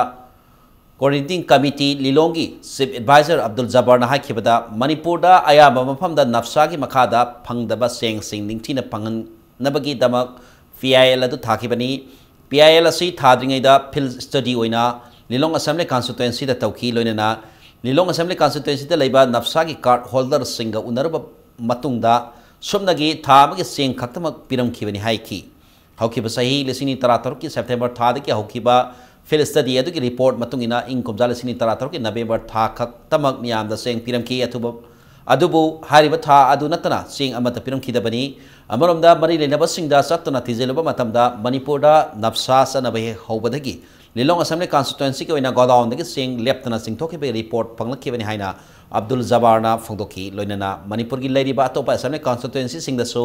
Coordinating Committee ꯂꯤꯂꯣꯡꯒꯤ Chief Advisor Abdul ꯖꯕꯥꯔꯅ ꯍꯥꯏꯈꯤꯕꯗ, ꯃꯅꯤꯄꯨꯔꯗ ꯑꯌꯥꯝꯕ ꯃꯐꯝꯗ ꯅꯞꯁꯥꯒꯤ ꯃꯈꯥꯗ ꯐꯪꯗꯕ ꯆꯦꯡꯁꯤꯡ ꯅꯤꯡꯊꯤꯅ ꯐꯪꯍꯟꯅꯕꯒꯤꯗꯃꯛ P I L ꯑꯗꯨ ꯊꯥꯈꯤꯕꯅꯤ꯫ P I L ꯑꯁꯤ ꯊꯥꯗ꯭ꯔꯤꯉꯩꯗ field study ꯑꯣꯏꯅ ꯂꯤꯂꯣꯡ Assembly Constituencyꯗ ꯇꯧꯈꯤ꯫ ꯂꯣꯏꯅꯅ ꯂꯤꯂꯣꯡ Assembly Constituencyꯗ ꯂꯩꯕ ꯅꯞꯁꯥꯒꯤ card holderꯁꯤꯡꯒ ꯎꯅꯔꯕ ꯃꯇꯨꯡꯗ ꯁꯨꯞꯅꯒꯤ ꯊꯥ ꯑꯃꯒꯤ ꯆꯦꯡ ꯈꯛꯇꯃꯛ ꯄꯤꯔꯝꯈꯤꯕꯅꯤ ꯍꯥꯏꯈꯤ꯫ ꯍꯧꯈꯤꯕ ꯆꯍꯤ ꯂꯤꯁꯤꯡ ꯑꯅꯤ ꯇꯔꯥꯇꯔꯨꯛꯀꯤ September ꯊꯥꯗꯒꯤ ꯍꯧꯈꯤꯕ field study ꯑꯗꯨꯒꯤ report ꯃꯇꯨꯡ ꯏꯟꯅ, ꯏꯪ ꯀꯨꯝꯖꯥ ꯂꯤꯁꯤꯡ ꯑꯅꯤ ꯇꯔꯥꯇꯔꯨꯛꯀꯤ November ꯊꯥ ꯈꯛꯇꯃꯛ ꯃꯤꯌꯥꯝꯗ ꯆꯦꯡ ꯄꯤꯔꯝꯈꯤ꯫ ꯑꯊꯨꯕ-, ꯑꯗꯨꯕꯨ ꯍꯥꯏꯔꯤꯕ ꯊꯥ ꯑꯗꯨ ꯅꯠꯇꯅ ꯆꯦꯡ ꯑꯃꯠꯇ ꯄꯤꯔꯝꯈꯤꯗꯕꯅꯤ꯫ ꯑꯃꯔꯣꯝꯗ, ꯃꯔꯤ ꯂꯩꯅꯕꯁꯤꯡꯗ ꯆꯠꯇꯨꯅ ꯊꯤꯖꯤꯜꯂꯨꯕ ꯃꯇꯝꯗ, ꯃꯅꯤꯄꯨꯔꯗ ꯅꯞꯁꯥ ꯆꯠꯅꯕ ꯍꯦꯛ ꯍꯧꯕꯗꯒꯤ ꯂꯤꯂꯣꯡ Assembly Constituencyꯒꯤ ꯑꯣꯏꯅ godownꯗꯒꯤ ꯆꯦꯡ ꯂꯦꯞꯇꯅ ꯆꯤꯡꯊꯣꯛꯈꯤꯕꯒꯤ report ꯐꯪꯂꯛꯈꯤꯕꯅꯤ ꯍꯥꯏꯅ ꯑꯕꯗꯨꯜ ꯖꯕꯥꯔꯅ ꯐꯣꯡꯗꯣꯛꯈꯤ꯫ ꯂꯣꯏꯅꯅ ꯃꯅꯤꯄꯨꯔꯒꯤ ꯂꯩꯔꯤꯕ ꯑꯇꯣꯞꯄ Assembly Constituencyꯁꯤꯡꯗꯁꯨ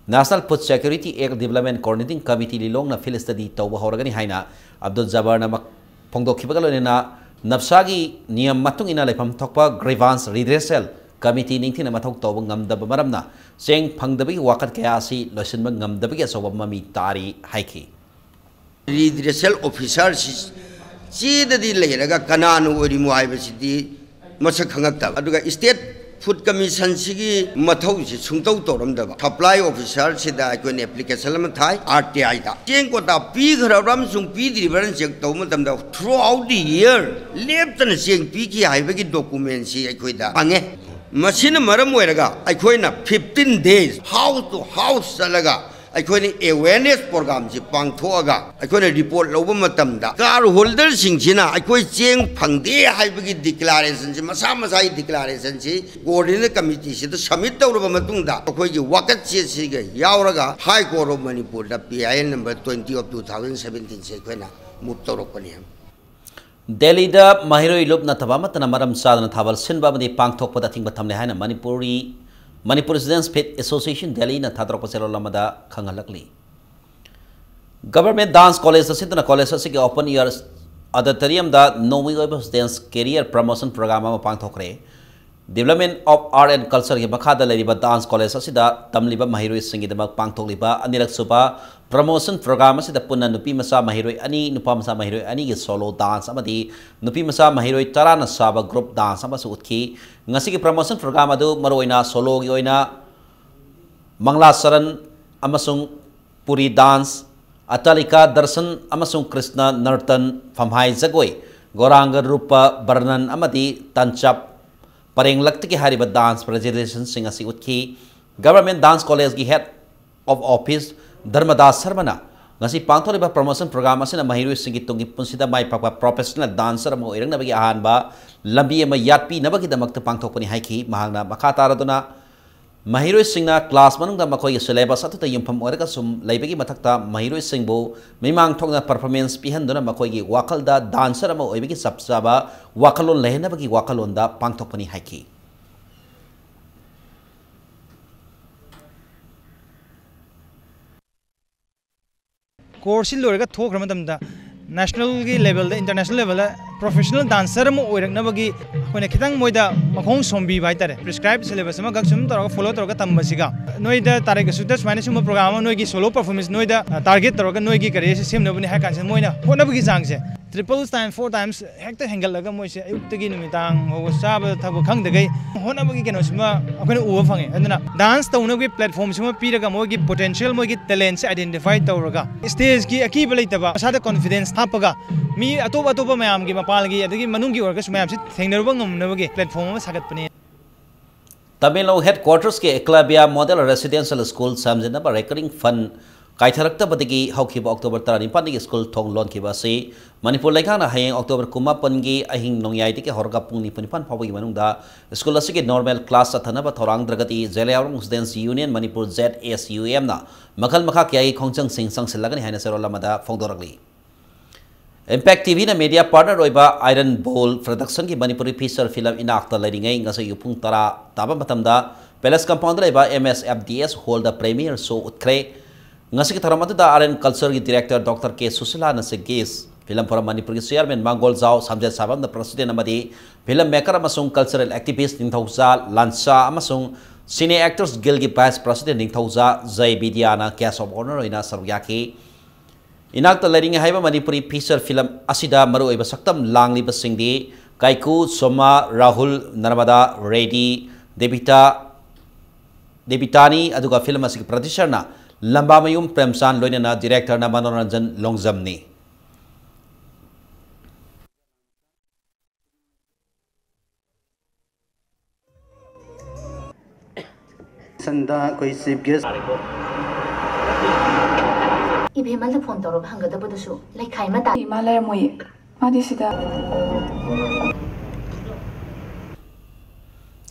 National Food Security Act Development Coordinating Committee ꯂꯤꯂꯣꯡꯅ field study ꯇꯧꯕ ꯍꯧꯔꯒꯅꯤ ꯍꯥꯏꯅ ꯑꯕꯗꯨꯜ ꯖꯕꯥꯔꯅ ꯃꯛ-, ꯐꯣꯡꯗꯣꯛꯈꯤꯕꯒ ꯂꯣꯏꯅꯅ ꯅꯞꯁꯥꯒꯤ ꯅꯤꯌꯝ ꯃꯇꯨꯡ ꯏꯟꯅ ꯂꯩꯐꯝ ꯊꯣꯛꯄ Grievance Redressal Committee ꯅꯤꯡꯊꯤꯅ ꯃꯊꯧ ꯇꯧꯕ ꯉꯝꯗꯕ ꯃꯔꯝꯅ ꯆꯦꯡ ꯐꯪꯗꯕꯒꯤ ꯋꯥꯀꯠ ꯀꯌꯥ ꯑꯁꯤ ꯂꯣꯏꯁꯤꯟꯕ ꯉꯝꯗꯕꯒꯤ ꯑꯆꯧꯕ ꯃꯃꯤ ꯇꯥꯔꯤ ꯍꯥꯏꯈꯤ꯫ Redressal Officerꯁꯤ ꯆꯦꯗꯗꯤ ꯂꯩꯔꯒ ꯀꯅꯥꯅ ꯑꯣꯏꯔꯤꯃꯣ ꯍꯥꯏꯕꯁꯤꯗꯤ ꯃꯁꯛ ꯈꯪꯉꯛꯇꯕ, ꯑꯗꯨꯒ State Food Commissionꯁꯤꯒꯤ ꯃꯊꯧꯁꯤ ꯁꯨꯡꯇꯧ ꯇꯧꯔꯝꯗꯕ꯫ Supply Officerꯁꯤꯗ ꯑꯩꯈꯣꯏꯅ application ꯑꯃ ꯊꯥꯏ, R T Iꯗ ꯆꯦꯡ quota ꯄꯤꯈ꯭ꯔꯕ꯭ꯔꯥ ꯑꯃꯁꯨꯡ ꯄꯤꯗ꯭ꯔꯤꯕ꯭ꯔꯥꯅ check ꯇꯧꯕ ꯃꯇꯝꯗ, throughout the year ꯂꯦꯞꯇꯅ ꯆꯦꯡ ꯄꯤꯈꯤ ꯍꯥꯏꯕꯒꯤ documentꯁꯤ ꯑꯩꯈꯣꯏꯗ ꯐꯪꯉꯦ꯫ ꯃꯁꯤꯅ ꯃꯔꯝ ꯑꯣꯏꯔꯒ ꯑꯩꯈꯣꯏꯅ fifteen days house to house ꯆꯠꯂꯒ ꯑꯩꯈꯣꯏꯅ awareness programꯁꯤ ꯄꯥꯡꯊꯣꯛꯑꯒ ꯑꯩꯈꯣꯏꯅ report ꯂꯧꯕ ꯃꯇꯝꯗ, card holderꯁꯤꯡꯁꯤꯅ ꯑꯩꯈꯣꯏ ꯆꯦꯡ ꯐꯪꯗꯦ ꯍꯥꯏꯕꯒꯤ declarationꯁꯤ, ꯃꯁꯥ ꯃꯁꯥꯒꯤ declarationꯁꯤ Coordinating Committeeꯁꯤꯗ submit ꯇꯧꯔꯕ ꯃꯇꯨꯡꯗ, ꯑꯩꯈꯣꯏꯒꯤ ꯋꯥꯀꯠ ꯆꯦꯁꯤꯒ ꯌꯥꯎꯔꯒ High Court of Manipurꯗ P I L number twenty of two thousand seventeenꯁꯦ ꯑꯩꯈꯣꯏꯅ move ꯇꯧꯔꯛꯄꯅꯤ꯫ ꯗꯦꯜꯂꯤꯗ ꯃꯍꯩꯔꯣꯏ ꯂꯨꯞ ꯅꯠꯇꯕ ꯑꯃꯠꯇꯅ ꯃꯔꯝ ꯆꯥꯗꯅ ꯊꯥꯕꯜ ꯁꯤꯟꯕ ꯑꯃꯗꯤ ꯄꯥꯡꯊꯣꯛꯄꯗ ꯑꯊꯤꯡꯕ ꯊꯝꯂꯦ ꯍꯥꯏꯅ Manipuri, Manipur Students Fest Association ꯗꯦꯜꯂꯤꯅ ꯊꯥꯗꯣꯔꯛꯄ ꯆꯦꯔꯣꯜ ꯑꯃꯗ ꯈꯪꯍꯜꯂꯛꯂꯤ꯫ Government Dance College ꯑꯁꯤꯗꯅ college ꯑꯁꯤꯒꯤ open air auditoriumꯗ ꯅꯣꯡꯃꯒꯤ ꯑꯣꯏꯕ dance career promotion program ꯑꯃ ꯄꯥꯡꯊꯣꯛꯈ꯭ꯔꯦ꯫ Development of Art and Culture ꯒꯤ ꯃꯈꯥꯗ ꯂꯩꯔꯤꯕ dance college ꯑꯁꯤꯗ ꯇꯝꯂꯤꯕ ꯃꯍꯩꯔꯣꯏꯁꯤꯡꯒꯤꯗꯃꯛ ꯄꯥꯡꯊꯣꯛꯂꯤꯕ ꯑꯅꯤꯔꯛ ꯁꯨꯕ promotion program ꯑꯁꯤꯗ ꯄꯨꯟꯅ ꯅꯨꯄꯤ ꯃꯆꯥ ꯃꯍꯩꯔꯣꯏ ꯑꯅꯤ, ꯅꯨꯄꯥ ꯃꯆꯥ ꯃꯍꯩꯔꯣꯏ ꯑꯅꯤꯒꯤ solo dance ꯑꯃꯗꯤ ꯅꯨꯄꯤ ꯃꯆꯥ ꯃꯍꯩꯔꯣꯏ ꯇꯔꯥꯅ ꯁꯥꯕ group dance ꯑꯃꯁꯨ ꯎꯠꯈꯤ꯫ ꯉꯁꯤꯒꯤ promotion program ꯑꯗꯨ ꯃꯔꯨꯑꯣꯏꯅ solo ꯒꯤ ꯑꯣꯏꯅ ꯃꯪꯂꯥ ꯆꯔꯟ ꯑꯃꯁꯨꯡ ꯄꯨꯔꯤ dance, ꯑꯇꯥꯂꯤꯀꯥ ꯗꯔꯁꯟ ꯑꯃꯁꯨꯡ ꯀ꯭ꯔꯤꯁꯅ ꯅꯔꯇꯟ, ꯐꯝꯍꯥꯏ ꯖꯒꯣꯏ, ꯒꯧꯔꯥꯡꯒ ꯔꯨꯄ ꯕꯔꯅꯟ ꯑꯃꯗꯤ ꯇꯟꯆꯞ ꯄꯔꯦꯡꯂꯛꯇꯒꯤ ꯍꯥꯏꯔꯤꯕ dance presentation ꯁꯤꯡ ꯑꯁꯤ ꯎꯠꯈꯤ꯫ Government Dance College ꯒꯤ Head of Office ꯙꯔꯃꯗꯥꯁ ꯁꯔꯃꯅ ꯉꯁꯤ ꯄꯥꯡꯊꯣꯛꯂꯤꯕ promotion program ꯑꯁꯤꯅ ꯃꯍꯩꯔꯣꯏꯁꯤꯡꯒꯤ ꯇꯨꯡꯒꯤ ꯄꯨꯟꯁꯤꯗ ꯃꯥꯏ ꯄꯥꯛꯄ professional dancer ꯑꯃ ꯑꯣꯏꯔꯛꯅꯕꯒꯤ ꯑꯍꯥꯟꯕ ꯂꯝꯕꯤ ꯑꯃ ꯌꯥꯠꯄꯤꯅꯕꯒꯤꯗꯃꯛꯇ ꯄꯥꯡꯊꯣꯛꯄꯅꯤ ꯍꯥꯏꯈꯤ꯫ ꯃꯍꯥꯛꯅ ꯃꯈꯥ ꯇꯥꯔꯗꯨꯅ ꯃꯍꯩꯔꯣꯏꯁꯤꯡꯅ class ꯃꯅꯨꯡꯗ ꯃꯈꯣꯏꯒꯤ syllabus ꯑꯗꯨꯗ ꯌꯨꯝꯐꯝ ꯑꯣꯏꯔꯒ ꯁꯨꯝ ꯂꯩꯕꯒꯤ ꯃꯊꯛꯇ ꯃꯍꯩꯔꯣꯏꯁꯤꯡꯕꯨ ꯃꯤꯃꯥꯡ ꯊꯣꯛꯅ performance ꯄꯤꯍꯟꯗꯨꯅ ꯃꯈꯣꯏꯒꯤ ꯋꯥꯈꯜꯗ dancer ꯑꯃ ꯑꯣꯏꯕꯒꯤ ꯆꯞ ꯆꯥꯕ ꯋꯥꯈꯜꯂꯣꯟ ꯂꯩꯍꯟꯅꯕꯒꯤ ꯋꯥꯈꯜꯂꯣꯟꯗ ꯄꯥꯡꯊꯣꯛꯄꯅꯤ ꯍꯥꯏꯈꯤ꯫ Course ꯁꯤ ꯂꯣꯏꯔꯒ ꯊꯣꯛꯈ꯭ꯔ ꯃꯇꯝꯗ national ꯒꯤ level ꯗ, international level ꯗ professional dancer ꯑꯃ ꯑꯣꯏꯔꯛꯅꯕꯒꯤ ꯑꯩꯈꯣꯏꯅ ꯈꯤꯇꯪ ꯃꯣꯏꯗ ꯃꯈꯣꯡ ꯁꯣꯝꯕꯤꯕ ꯍꯥꯏꯇꯥꯔꯦ꯫ Prescribed syllabus ꯑꯃꯈꯛ ꯁꯨꯝ ꯇꯧꯔꯒ follow ꯇꯧꯔꯒ ꯇꯝꯕꯁꯤꯒ ꯅꯣꯏꯗ ꯇꯥꯔꯤꯛ ꯑꯁꯨꯛꯇ ꯁꯨꯃꯥꯏꯅ ꯁꯨꯝꯕ program ꯑꯃ, ꯅꯣꯏꯒꯤ solo performance ꯅꯣꯏꯗ target ꯇꯧꯔꯒ ꯅꯣꯏꯒꯤ career ꯁꯦ ꯁꯦꯝꯅꯕꯅꯤ ꯍꯥꯏ ꯀꯥꯟꯁꯤꯗ ꯃꯣꯏꯅ ꯍꯣꯠꯅꯕꯒꯤ ꯆꯥꯡꯁꯦ triple time, four times ꯍꯦꯛꯇ ꯍꯦꯟꯒꯠꯂꯒ ꯃꯣꯏꯁꯦ ꯑꯌꯨꯛꯇꯒꯤ ꯅꯨꯃꯤꯗꯥꯡ ꯐꯥꯎꯕ ꯆꯥꯕ ꯊꯛꯄ ꯈꯪꯗꯈꯩ ꯍꯣꯠꯅꯕꯒꯤ ꯀꯩꯅꯣꯁꯤꯃ ꯑꯩꯈꯣꯏꯅ ꯎꯕ ꯐꯪꯉꯦ꯫ ꯑꯗꯨꯅ dance ꯇꯧꯅꯕꯒꯤ platform ꯁꯤꯃ ꯄꯤꯔꯒ ꯃꯣꯏꯒꯤ potential, ꯃꯣꯏꯒꯤ talent ꯁꯦ identify ꯇꯧꯔꯒ stage ꯀꯤ ꯑꯀꯤꯕ ꯂꯩꯇꯕ, ꯃꯁꯥꯗ confidence ꯍꯥꯞꯄꯒ ꯃꯤ ꯑꯇꯣꯞ ꯑꯇꯣꯞꯄ ꯃꯌꯥꯝꯒꯤ, ꯃꯄꯥꯟꯒꯤ ꯑꯗꯒꯤ ꯃꯅꯨꯡꯒꯤ ꯑꯣꯏꯔꯒꯁꯨ ꯃꯌꯥꯝꯁꯤ ꯊꯦꯡꯅꯔꯨꯕ ꯉꯝꯅꯕꯒꯤ platform ꯑꯃ ꯁꯥꯒꯠꯄꯅꯤ꯫ ꯇꯃꯦꯡꯂꯣꯡ headquarters ꯀꯤ Eklavya Model Residential School ꯁꯦꯝꯖꯤꯟꯅꯕ recurring fund ꯀꯥꯏꯊꯔꯛꯇꯕꯗꯒꯤ ꯍꯧꯈꯤꯕ October ꯇꯔꯥꯅꯤꯄꯥꯟꯗꯒꯤ school ꯊꯣꯡ ꯂꯣꯟꯈꯤꯕ ꯑꯁꯤ ꯃꯅꯤꯄꯨꯔ ꯂꯩꯉꯥꯛꯅ ꯍꯌꯦꯡ October ꯀꯨꯟꯃꯥꯄꯟꯒꯤ ꯑꯍꯤꯡ ꯅꯣꯡꯌꯥꯏꯗꯒꯤ ꯍꯧꯔꯒ ꯄꯨꯡ ꯅꯤꯄꯥꯟ ꯐꯥꯎꯕꯒꯤ ꯃꯅꯨꯡꯗ school ꯑꯁꯤꯒꯤ normal class ꯆꯠꯊꯅꯕ ꯊꯧꯔꯥꯡꯗ꯭ꯔꯒꯗꯤ Zeliangrong Students Union Manipur, Z S U M ꯅ ꯃꯈꯜ ꯃꯈꯥ ꯀꯌꯥꯒꯤ ꯈꯣꯡꯖꯪꯁꯤꯡ ꯆꯪꯁꯤꯜꯂꯒꯅꯤ ꯍꯥꯏꯅ ꯆꯦꯔꯣꯜ ꯑꯃꯗ ꯐꯣꯡꯗꯣꯔꯛꯂꯤ꯫ Impact T V ꯅ media partner ꯑꯣꯏꯕ Iron Bowl Production ꯒꯤ ꯃꯅꯤꯄꯨꯔꯤ feature film ꯏꯅꯥꯛꯇ ꯂꯩꯔꯤꯉꯩ ꯉꯁꯤ ꯑꯌꯨꯛ ꯄꯨꯡ ꯇꯔꯥ ꯇꯥꯕ ꯃꯇꯝꯗ Palace Compound ꯗ ꯂꯩꯕ M S F D S Hall ꯗ premiere show ꯎꯠꯈ꯭ꯔꯦ꯫ ꯉꯁꯤꯒꯤ ꯊꯧꯔꯝ ꯑꯗꯨꯗ Art and Culture ꯒꯤ Director Doctor K ꯁꯨꯁꯤꯂꯥꯅꯁꯨ guest Film Forum ꯃꯅꯤꯄꯨꯔꯒꯤ chairman ꯃꯥꯡꯒꯣꯜꯖꯥꯎ ꯁꯝꯖꯦꯠ ꯁꯥꯕꯝꯅ president ꯑꯃꯗꯤ film maker ꯑꯃꯁꯨꯡ cultural activist ꯅꯤꯡꯊꯧꯖꯥ ꯂꯥꯟꯁꯥ ꯑꯃꯁꯨꯡ Cine Actors Guildꯒꯤ vice president ꯅꯤꯡꯊꯧꯖꯥ ꯖꯩ ꯕꯤꯗ꯭ꯌꯥꯅ guest of honour ꯑꯣꯏꯅ ꯁꯔꯨꯛ ꯌꯥꯈꯤ꯫ ꯏꯅꯥꯛꯇ ꯂꯩꯔꯤꯉꯩ ꯍꯥꯏꯕ ꯃꯅꯤꯄꯨꯔꯤ feature film ꯑꯁꯤꯗ ꯃꯔꯨꯑꯣꯏꯕ ꯁꯛꯇꯝ ꯂꯥꯡꯂꯤꯕꯁꯤꯡꯗꯤ ꯀꯥꯏꯀꯨ, ꯁꯣꯃꯥ, ꯔꯥꯍꯨꯜ, ꯅꯔꯃꯗꯥ, ꯔꯦꯗꯤ, ꯗꯦꯕꯤꯇꯥ, ꯗꯦꯕꯤꯇꯥꯅꯤ, ꯑꯗꯨꯒ film ꯑꯁꯤꯒꯤ producerꯅ ꯂꯝꯕꯥꯃꯌꯨꯝ ꯄ꯭ꯔꯦꯝꯆꯥꯟ, ꯂꯣꯏꯅꯅ directorꯅ ꯃꯅꯣꯔꯟꯖꯟ ꯂꯣꯡꯖꯝꯅꯤ꯫ ꯁꯟꯗ ꯑꯩꯈꯣꯏ chief guest꯫ ꯏꯕꯦꯝꯃꯜꯗ phone ꯇꯧꯔꯒ ꯍꯪꯒꯗꯕꯗꯨꯁꯨ ꯂꯩꯈꯥꯏ ꯃꯇꯥ꯫ ꯏꯃꯥ ꯂꯩꯔꯝꯃꯣꯏꯌꯦ꯫ ꯃꯥꯗꯤ ꯁꯤꯗ꯫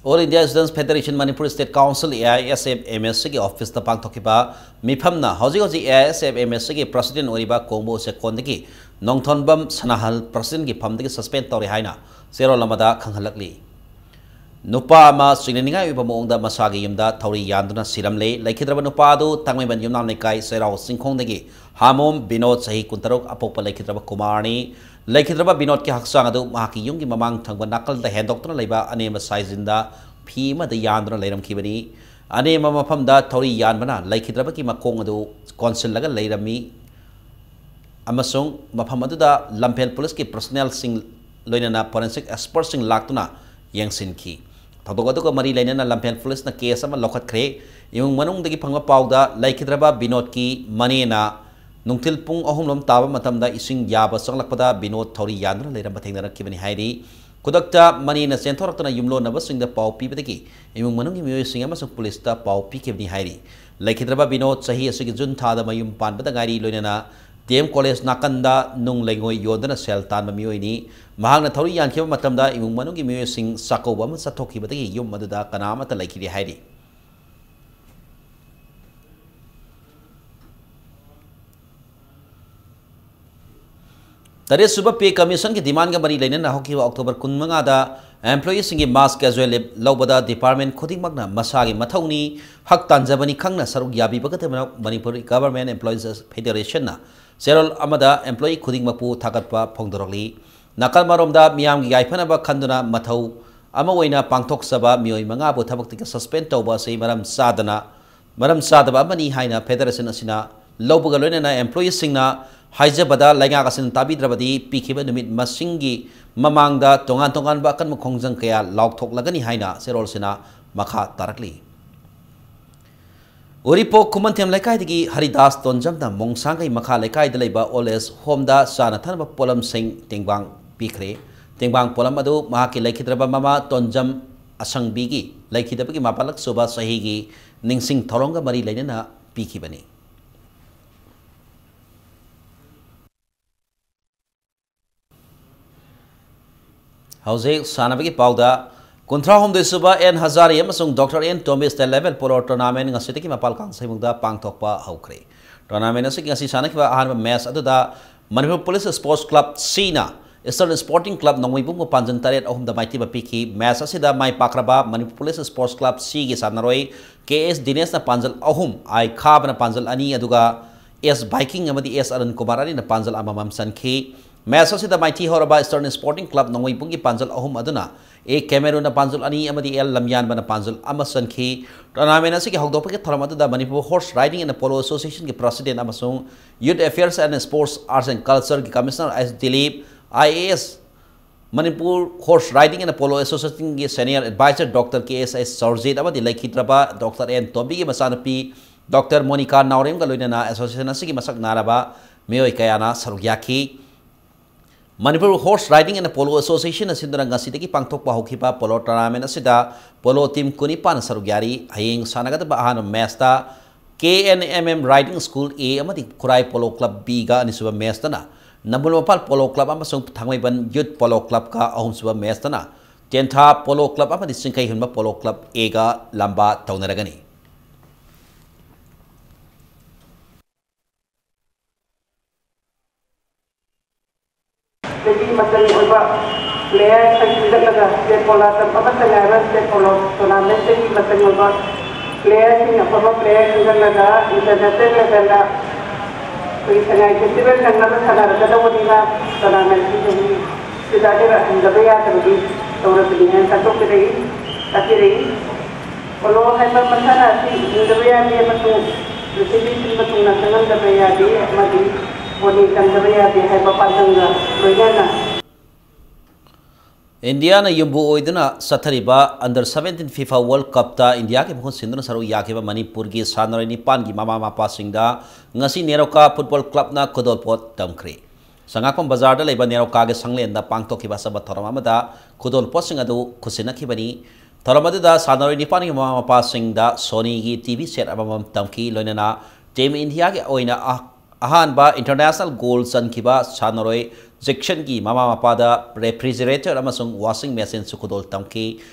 All India Students Federation Manipur State Council, AISFMAC ꯒꯤ officeꯇ ꯄꯥꯡꯊꯣꯛꯈꯤꯕ ꯃꯤꯐꯝꯅ ꯍꯧꯖꯤꯛ ꯍꯧꯖꯤꯛ AISFMAC ꯒꯤ president ꯑꯣꯏꯔꯤꯕ ꯀꯣꯡꯕ ꯎꯆꯦꯛꯀꯣꯟꯗꯒꯤ ꯅꯣꯡꯊꯣꯟꯕꯝ ꯁꯅꯥꯍꯜ presidentꯀꯤ ꯐꯝꯗꯒꯤ suspend ꯇꯧꯔꯦ ꯍꯥꯏꯅ ꯆꯦꯔꯣꯜ ꯑꯃꯗ ꯈꯪꯍꯜꯂꯛꯂꯤ꯫ ꯅꯨꯄꯥ ꯑꯃ ꯆꯤꯡꯅꯅꯤꯡꯉꯥꯏ ꯑꯣꯏꯕ ꯃꯑꯣꯡꯗ ꯃꯁꯥꯒꯤ ꯌꯨꯝꯗ ꯊꯧꯔꯤ ꯌꯥꯟꯗꯨꯅ ꯁꯤꯔꯝꯂꯦ꯫ ꯂꯩꯈꯤꯗ꯭ꯔꯕ ꯅꯨꯄꯥ ꯑꯗꯨ ꯇꯥꯡꯃꯩꯕꯟ ꯌꯨꯝꯅꯥꯝ ꯂꯩꯀꯥꯏ ꯆꯩꯔꯥꯎ ꯆꯤꯡꯈꯣꯡꯗꯒꯤ ꯍꯥꯃꯣꯝ ꯕꯤꯅꯣꯗ, ꯆꯍꯤ ꯀꯨꯟꯇꯔꯨꯛ, ꯑꯄꯣꯛꯄ ꯂꯩꯈꯤꯗ꯭ꯔꯕ ꯀꯨꯃꯥꯔꯅꯤ꯫ ꯂꯩꯈꯤꯗ꯭ꯔꯕ ꯕꯤꯅꯣꯗꯀꯤ ꯍꯛꯆꯥꯡ ꯑꯗꯨ ꯃꯍꯥꯛꯀꯤ ꯌꯨꯝꯒꯤ ꯃꯃꯥꯡ ꯊꯪꯕ ꯅꯥꯀꯜꯗ ꯍꯦꯟꯗꯣꯛꯇꯨꯅ ꯂꯩꯕ ꯑꯅꯦꯝꯕ ꯁꯥꯏꯖꯤꯟꯗ ꯐꯤ ꯑꯃꯗ ꯌꯥꯟꯗꯨꯅ ꯂꯩꯔꯝꯈꯤꯕꯅꯤ꯫ ꯑꯅꯦꯝꯕ ꯃꯐꯝꯗ ꯊꯧꯔꯤ ꯌꯥꯟꯕꯅ ꯂꯩꯈꯤꯗ꯭ꯔꯕꯒꯤ ꯃꯈꯣꯡ ꯑꯗꯨ ꯀꯣꯟꯁꯤꯜꯂꯒ ꯂꯩꯔꯝꯃꯤ꯫ ꯑꯃꯁꯨꯡ ꯃꯐꯝ ꯑꯗꯨꯗ ꯂꯝꯐꯦꯜ ꯄꯨꯂꯤꯁꯀꯤ personnelꯁꯤꯡ ꯂꯣꯏꯅꯅ forensic expertꯁꯤꯡ ꯂꯥꯛꯇꯨꯅ ꯌꯦꯡꯁꯤꯟꯈꯤ꯫ ꯊꯧꯗꯣꯛ ꯑꯗꯨꯒ ꯃꯔꯤ ꯂꯩꯅꯅ ꯂꯝꯐꯦꯜ ꯄꯨꯂꯤꯁꯅ case ꯑꯃ ꯂꯧꯈꯠꯈ꯭ꯔꯦ꯫ ꯏꯃꯨꯡ ꯃꯅꯨꯡꯗꯒꯤ ꯐꯪꯕ ꯄꯥꯎꯗ ꯂꯩꯈꯤꯗ꯭ꯔꯕ ꯕꯤꯅꯣꯗꯀꯤ ꯃꯅꯦꯅ ꯅꯨꯡꯊꯤꯜ ꯄꯨꯡ ꯑꯍꯨꯝ ꯂꯣꯝ ꯇꯥꯕ ꯃꯇꯝꯗ ꯏꯁꯤꯡ ꯌꯥꯕ ꯆꯪꯂꯛꯄꯗ ꯕꯤꯅꯣꯗ ꯊꯧꯔꯤ ꯌꯥꯟꯗꯨꯅ ꯂꯩꯔꯝꯕ ꯊꯦꯡꯅꯔꯛꯈꯤꯕꯅꯤ ꯍꯥꯏꯔꯤ꯫ ꯈꯨꯗꯛꯇ ꯃꯅꯦꯅ ꯆꯦꯟꯊꯣꯔꯛꯇꯨꯅ ꯌꯨꯝꯂꯣꯟꯅꯕꯁꯤꯡꯗ ꯄꯥꯎ ꯄꯤꯕꯗꯒꯤ ꯏꯃꯨꯡ ꯃꯅꯨꯡꯒꯤ ꯃꯤꯑꯣꯏꯁꯤꯡ ꯑꯃꯁꯨꯡ ꯄꯨꯂꯤꯁꯇ ꯄꯥꯎ ꯄꯤꯈꯤꯕꯅꯤ ꯍꯥꯏꯔꯤ꯫ ꯂꯩꯈꯤꯗ꯭ꯔꯕ ꯕꯤꯅꯣꯗ ꯆꯍꯤ ꯑꯁꯤꯒꯤ ꯖꯨꯟ ꯊꯥꯗ ꯃꯌꯨꯝ ꯄꯥꯟꯕꯗ ꯉꯥꯏꯔꯤ, ꯂꯣꯏꯅꯅ ꯗꯤ ꯑꯦꯝ ꯀꯣꯂꯦꯖ ꯅꯥꯀꯟꯗ ꯅꯨꯡ ꯂꯩꯉꯣꯏ ꯌꯣꯟꯗꯨꯅ ꯁꯦꯜ ꯇꯥꯟꯕ ꯃꯤꯑꯣꯏꯅꯤ꯫ ꯃꯍꯥꯛꯅ ꯊꯧꯔꯤ ꯌꯥꯟꯈꯤꯕ ꯃꯇꯝꯗ ꯏꯃꯨꯡ ꯃꯅꯨꯡꯒꯤ ꯃꯤꯑꯣꯏꯁꯤꯡ ꯆꯥꯛꯀꯧꯕ ꯑꯃ ꯆꯠꯊꯣꯛꯈꯤꯕꯗꯒꯤ ꯌꯨꯝ ꯑꯗꯨꯗ ꯀꯅꯥ ꯑꯃꯠꯇ ꯂꯩꯈꯤꯗꯦ ꯍꯥꯏꯔꯤ꯫ ꯇꯔꯦꯠꯁꯨꯕ Pay Commissionꯒꯤ demandꯒ ꯃꯔꯤ ꯂꯩꯅꯅ ꯍꯧꯈꯤꯕ October ꯀꯨꯟꯃꯉꯥꯗ employeeꯁꯤꯡꯒꯤ mass casual leave ꯂꯧꯕꯗ department ꯈꯨꯗꯤꯡꯃꯛꯅ ꯃꯁꯥꯒꯤ ꯃꯊꯧꯅꯤ, ꯍꯛ ꯇꯥꯟꯖꯕꯅꯤ ꯈꯪꯅ ꯁꯔꯨꯛ ꯌꯥꯕꯤꯕꯒꯤꯗꯃꯛ ꯃꯅꯤꯄꯨꯔ Government Employees Federationꯅ ꯆꯦꯔꯣꯜ ꯑꯃꯗ employee ꯈꯨꯗꯤꯡꯃꯛꯄꯨ ꯊꯥꯒꯠꯄ ꯐꯣꯡꯗꯣꯔꯛꯂꯤ꯫ ꯅꯥꯀꯜ ꯑꯃꯔꯣꯝꯗ ꯃꯤꯌꯥꯝꯒꯤ ꯌꯥꯏꯐꯅꯕ ꯈꯟꯗꯨꯅ ꯃꯊꯧ ꯑꯃ ꯑꯣꯏꯅ ꯄꯥꯡꯊꯣꯛꯆꯕ ꯃꯤꯑꯣꯏ ꯃꯉꯥꯕꯨ ꯊꯕꯛꯇꯒꯤ suspend ꯇꯧꯕ ꯑꯁꯤ ꯃꯔꯝ ꯆꯥꯗꯅ, ꯃꯔꯝ ꯆꯥꯗꯕ ꯑꯃꯅꯤ ꯍꯥꯏꯅ federation ꯑꯁꯤꯅ ꯂꯧꯕꯒ ꯂꯣꯏꯅꯅ employeeꯁꯤꯡꯅ ꯍꯥꯏꯖꯕꯗ ꯂꯩꯉꯥꯛ ꯑꯁꯤꯅ ꯇꯥꯕꯤꯗ꯭ꯔꯕꯗꯤ ꯄꯤꯈꯤꯕ ꯅꯨꯃꯤꯠ ꯃꯁꯤꯡꯒꯤ ꯃꯃꯥꯡꯗ ꯇꯣꯉꯥꯟ ꯇꯣꯉꯥꯟꯕ ꯑꯀꯟꯕ ꯈꯣꯡꯖꯪ ꯀꯌꯥ ꯂꯥꯎꯊꯣꯛꯂꯒꯅꯤ ꯍꯥꯏꯅ ꯆꯦꯔꯣꯜꯁꯤꯅ ꯃꯈꯥ ꯇꯥꯔꯛꯂꯤ꯫ ꯎꯔꯤꯄꯣꯛ ꯈꯨꯃꯟꯊꯦꯝ ꯂꯩꯀꯥꯏꯗꯒꯤ ꯍꯔꯤꯗꯥꯁ ꯇꯣꯟꯖꯝꯅ ꯃꯣꯡꯁꯥꯡꯒꯩ ꯃꯈꯥ ꯂꯩꯀꯥꯏꯗ ꯂꯩꯕ old age homeꯗ ꯆꯥꯅ ꯊꯛꯅꯕ ꯄꯣꯠꯂꯝꯁꯤꯡ ꯇꯦꯡꯕꯥꯡ ꯄꯤꯈ꯭ꯔꯦ꯫ ꯇꯦꯡꯕꯥꯡ ꯄꯣꯠꯂꯝ ꯑꯗꯨ ꯃꯍꯥꯛꯀꯤ ꯂꯩꯈꯤꯗ꯭ꯔꯕ ꯃꯃꯥ ꯇꯣꯟꯖꯝ ꯑꯁꯪꯕꯤꯒꯤ ꯂꯩꯈꯤꯗꯕꯒꯤ ꯃꯥꯄꯜꯂꯛ ꯁꯨꯕ ꯆꯍꯤꯒꯤ ꯅꯤꯡꯁꯤꯡ ꯊꯧꯔꯝꯒ ꯃꯔꯤ ꯂꯩꯅꯅ ꯄꯤꯈꯤꯕꯅꯤ꯫ ꯍꯧꯖꯤꯛ ꯁꯥꯟꯅꯕꯒꯤ ꯄꯥꯎꯗ, ꯀꯨꯟꯊ꯭ꯔꯥ ꯍꯨꯝꯗꯣꯏ ꯁꯨꯕ ꯑꯦꯟ ꯍꯖꯥꯔꯤ ꯑꯃꯁꯨꯡ doctor N Tombi state level polo tournament ꯉꯁꯤꯗꯒꯤ ꯃꯄꯥꯜ ꯀꯥꯡꯖꯩꯕꯨꯡꯗ ꯄꯥꯡꯊꯣꯛꯄ ꯍꯧꯈ꯭ꯔꯦ꯫ Tournament ꯑꯁꯤꯒꯤ ꯉꯁꯤ ꯁꯥꯟꯅꯈꯤꯕ ꯑꯍꯥꯟꯕ match ꯑꯗꯨꯗ Manipur Police Sports Club Cꯅ Eastern Sporting Club ꯅꯣꯡꯃꯩꯕꯨꯡꯕꯨ ꯄꯥꯟꯖꯜ ꯇꯔꯦꯠ ꯑꯍꯨꯝꯗ ꯃꯥꯏꯊꯤꯕ ꯄꯤꯈꯤ꯫ Match ꯑꯁꯤꯗ ꯃꯥꯏ ꯄꯥꯛꯈ꯭ꯔꯕ ꯃꯅꯤꯄꯨꯔ Police Sports Club Cꯒꯤ ꯁꯥꯟꯅꯔꯣꯏ ꯀꯦ ꯑꯦꯁ ꯗꯤꯅꯦꯁꯅ ꯄꯥꯟꯖꯜ ꯑꯍꯨꯝ, ꯑꯥꯏ ꯈꯥꯕꯅ ꯄꯥꯟꯖꯜ ꯑꯅꯤ, ꯑꯗꯨꯒ ꯑꯦꯁ ꯕꯥꯏꯀꯤꯡ ꯑꯃꯗꯤ ꯑꯦꯁ ꯑꯔꯨꯟ ꯀꯨꯃꯥꯔ ꯑꯅꯤꯅ ꯄꯥꯟꯖꯜ ꯑꯃꯃꯝ ꯆꯟꯈꯤ꯫ Match ꯑꯁꯤꯗ ꯃꯥꯏꯊꯤ ꯍꯧꯔꯕ Eastern Sporting Club ꯅꯣꯡꯃꯩꯕꯨꯡꯒꯤ ꯄꯥꯟꯖꯜ ꯑꯍꯨꯝ ꯑꯗꯨꯅ ꯑꯦ ꯀꯦꯃꯦꯔꯨꯅ ꯄꯥꯟꯖꯜ ꯑꯅꯤ ꯑꯃꯗꯤ ꯑꯦꯜ ꯂꯝꯌꯥꯟꯕꯅ ꯄꯥꯟꯖꯜ ꯑꯃ ꯆꯟꯈꯤ꯫ Tournament ꯑꯁꯤꯒꯤ ꯍꯧꯗꯣꯛꯄꯒꯤ ꯊꯧꯔꯝ ꯑꯗꯨꯗ Manipur Horse Riding and Polo Associationꯒꯤ President ꯑꯃꯁꯨꯡ Youth Affairs and Sports, Arts and Cultureꯒꯤ Commissioner S Dilip, I A S, Manipur Horse Riding and Polo Associationꯒꯤ Senior Advisor doctor K S S Sorojit ꯑꯃꯗꯤ ꯂꯩꯈꯤꯗ꯭ꯔꯕ ꯗꯣꯛꯇꯔ ꯑꯦꯟ ꯇꯣꯝꯕꯤꯒꯤ ꯃꯆꯥꯅꯨꯄꯤ ꯗꯣꯛꯇꯔ ꯃꯣꯅꯤꯀꯥ ꯅꯥꯎꯔꯦꯝꯒ ꯂꯣꯏꯅꯅ association ꯑꯁꯤꯒꯤ ꯃꯁꯛ ꯅꯥꯏꯔꯕ ꯃꯤꯑꯣꯏ ꯀꯌꯥꯅ ꯁꯔꯨꯛ ꯌꯥꯈꯤ꯫ Manipur Horse Riding and Polo Associationꯅ ꯁꯤꯟꯗꯨꯅ ꯉꯁꯤꯗꯒꯤ ꯄꯥꯡꯊꯣꯛꯄ ꯍꯧꯈꯤꯕ polo tournament ꯑꯁꯤꯗ polo team ꯀꯨꯟꯅꯤꯄꯥꯟꯅ ꯁꯔꯨꯛ ꯌꯥꯔꯤ꯫ ꯍꯌꯦꯡ ꯁꯥꯟꯅꯒꯗꯕ ꯑꯍꯥꯟꯕ matchꯇ K N M M Riding School A ꯑꯃꯗꯤ ꯈꯨꯔꯥꯏ Polo Club Bꯒ ꯑꯅꯤꯁꯨꯕ matchꯇꯅ ꯅꯝꯕꯨꯜ ꯃꯄꯥꯜ Polo Club ꯑꯃꯁꯨꯡ ꯊꯥꯡꯃꯩꯕꯟ Youth Polo Clubꯀ ꯑꯍꯨꯝꯁꯨꯕ matchꯇꯅ ꯇꯦꯟꯊꯥ Polo Club ꯑꯃꯗꯤ ꯆꯤꯡꯈꯩꯍꯨꯟꯕ Polo Club Aꯒ ꯂꯝꯕꯥ ꯇꯧꯅꯔꯒꯅꯤ꯫ ꯗꯒꯤ ꯃꯆꯪ ꯑꯣꯏꯕ ꯄ꯭ꯂꯦꯌꯔ ꯈꯟꯒꯠꯂꯒ ꯁ꯭ꯇꯦꯠ ꯄꯣꯂꯣ ꯑꯃꯠꯇ ꯉꯥꯏꯕ ꯁ꯭ꯇꯦꯠ ꯄꯣꯂꯣ ꯇꯣꯔꯅꯥꯃꯦꯟꯠꯇꯒꯤ ꯃꯆꯪ ꯑꯣꯏꯕ ꯄ꯭ꯂꯦꯌꯔꯁꯤꯡ ꯑꯐꯕ ꯄ꯭ꯂꯦꯌꯔ ꯈꯟꯒꯠꯂꯒ ꯏꯟꯇꯔꯅꯦꯁꯅꯦꯜ ꯂꯦꯚꯦꯜꯗ ꯑꯩꯈꯣꯏꯒꯤ ꯁꯉꯥꯏ ꯐꯦꯁꯇꯤꯚꯦꯜ ꯅꯪꯅꯕ ꯁꯥꯟꯅꯔꯛꯀꯗꯧꯕꯅꯤꯅ ꯇꯣꯔꯅꯥꯃꯦꯟꯠꯁꯤ ꯆꯍꯤ ꯁꯤꯗ ꯍꯟꯗꯛ ꯍꯟꯗꯕ ꯌꯥꯗꯕꯒꯤ ꯇꯧꯔꯕꯅꯤ ꯍꯥꯏꯅ ꯇꯥꯛꯊꯣꯛꯆꯔꯛꯏ, ꯇꯥꯛꯄꯤꯔꯛꯏ꯫ ꯄꯣꯂꯣ ꯍꯥꯏꯕ ꯃꯁꯥꯟꯅ ꯑꯁꯤ ꯍꯤꯡꯗꯕ ꯌꯥꯗꯦ ꯑꯃꯁꯨꯡ ꯄ꯭ꯔꯤꯊꯤꯕꯤ ꯁꯤꯟꯕ ꯊꯨꯡꯅ ꯆꯪꯍꯟꯗꯕ ꯌꯥꯗꯦ ꯑꯃꯗꯤ ꯕꯣꯅꯤ ꯆꯪꯗꯕ ꯌꯥꯗꯦ ꯍꯥꯏꯕ ꯄꯥꯟꯗꯝꯒ ꯂꯣꯏꯅꯅ ꯏꯟꯗꯤꯌꯥꯅ ꯌꯨꯝꯕꯨ ꯑꯣꯏꯗꯨꯅ ꯆꯠꯊꯔꯤꯕ ꯑꯟꯗꯔ ꯁꯚꯦꯟꯇꯤꯟ ꯐꯤꯐꯥ ꯋꯥꯔꯜꯗ ꯀꯞꯇ ꯏꯟꯗꯤꯌꯥꯒꯤ ꯃꯍꯨꯠ ꯁꯤꯟꯗꯨꯅ ꯁꯔꯨꯛ ꯌꯥꯈꯤꯕ ꯃꯅꯤꯄꯨꯔꯒꯤ ꯁꯥꯟꯅꯔꯣꯏ ꯅꯤꯄꯥꯟꯒꯤ ꯃꯃꯥ ꯃꯄꯥꯁꯤꯡꯗ ꯉꯁꯤ ꯅꯦꯔꯣꯀꯥ ꯐꯨꯠꯕꯣꯜ ꯀ꯭ꯂꯕꯅ ꯈꯨꯗꯣꯜꯄꯣꯠ ꯇꯝꯈ꯭ꯔꯦ꯫ ꯁꯉꯥꯛꯄꯝ ꯕꯖꯥꯔꯗ ꯂꯩꯕ ꯅꯦꯔꯣꯀꯥꯒꯤ ꯁꯪꯂꯦꯟꯗ ꯄꯥꯡꯊꯣꯛꯈꯤꯕ ꯑꯆꯧꯕ ꯊꯧꯔꯝ ꯑꯃꯗ ꯈꯨꯗꯣꯜꯄꯣꯠꯁꯤꯡ ꯑꯗꯨ ꯈꯨꯠꯁꯤꯟꯅꯈꯤꯕꯅꯤ꯫ ꯊꯧꯔꯝ ꯑꯗꯨꯗ ꯁꯥꯟꯅꯔꯣꯏ ꯅꯤꯄꯥꯟꯒꯤ ꯃꯃꯥ ꯃꯄꯥꯁꯤꯡꯗ ꯁꯣꯅꯤꯒꯤ ꯇꯤ ꯚꯤ ꯁꯦꯠ ꯑꯃꯃꯝ ꯇꯝꯈꯤ, ꯂꯣꯏꯅꯅ ꯇꯤꯝ ꯏꯟꯗꯤꯌꯥꯒꯤ ꯑꯣꯏꯅ ꯑ-, ꯑꯍꯥꯟꯕ ꯏꯟꯇꯔꯅꯦꯁꯅꯦꯜ ꯒꯣꯜ ꯆꯟꯈꯤꯕ ꯁꯥꯟꯅꯔꯣꯏ ꯖꯦꯛꯁꯟꯒꯤ ꯃꯃꯥ ꯃꯄꯥꯗ ꯔꯦꯐ꯭ꯔꯤꯖꯔꯦꯇꯔ ꯑꯃꯁꯨꯡ ꯋꯥꯁꯤꯡ ꯃꯦꯆꯤꯟꯁꯨ ꯈꯨꯗꯣꯜ ꯇꯝꯈꯤ꯫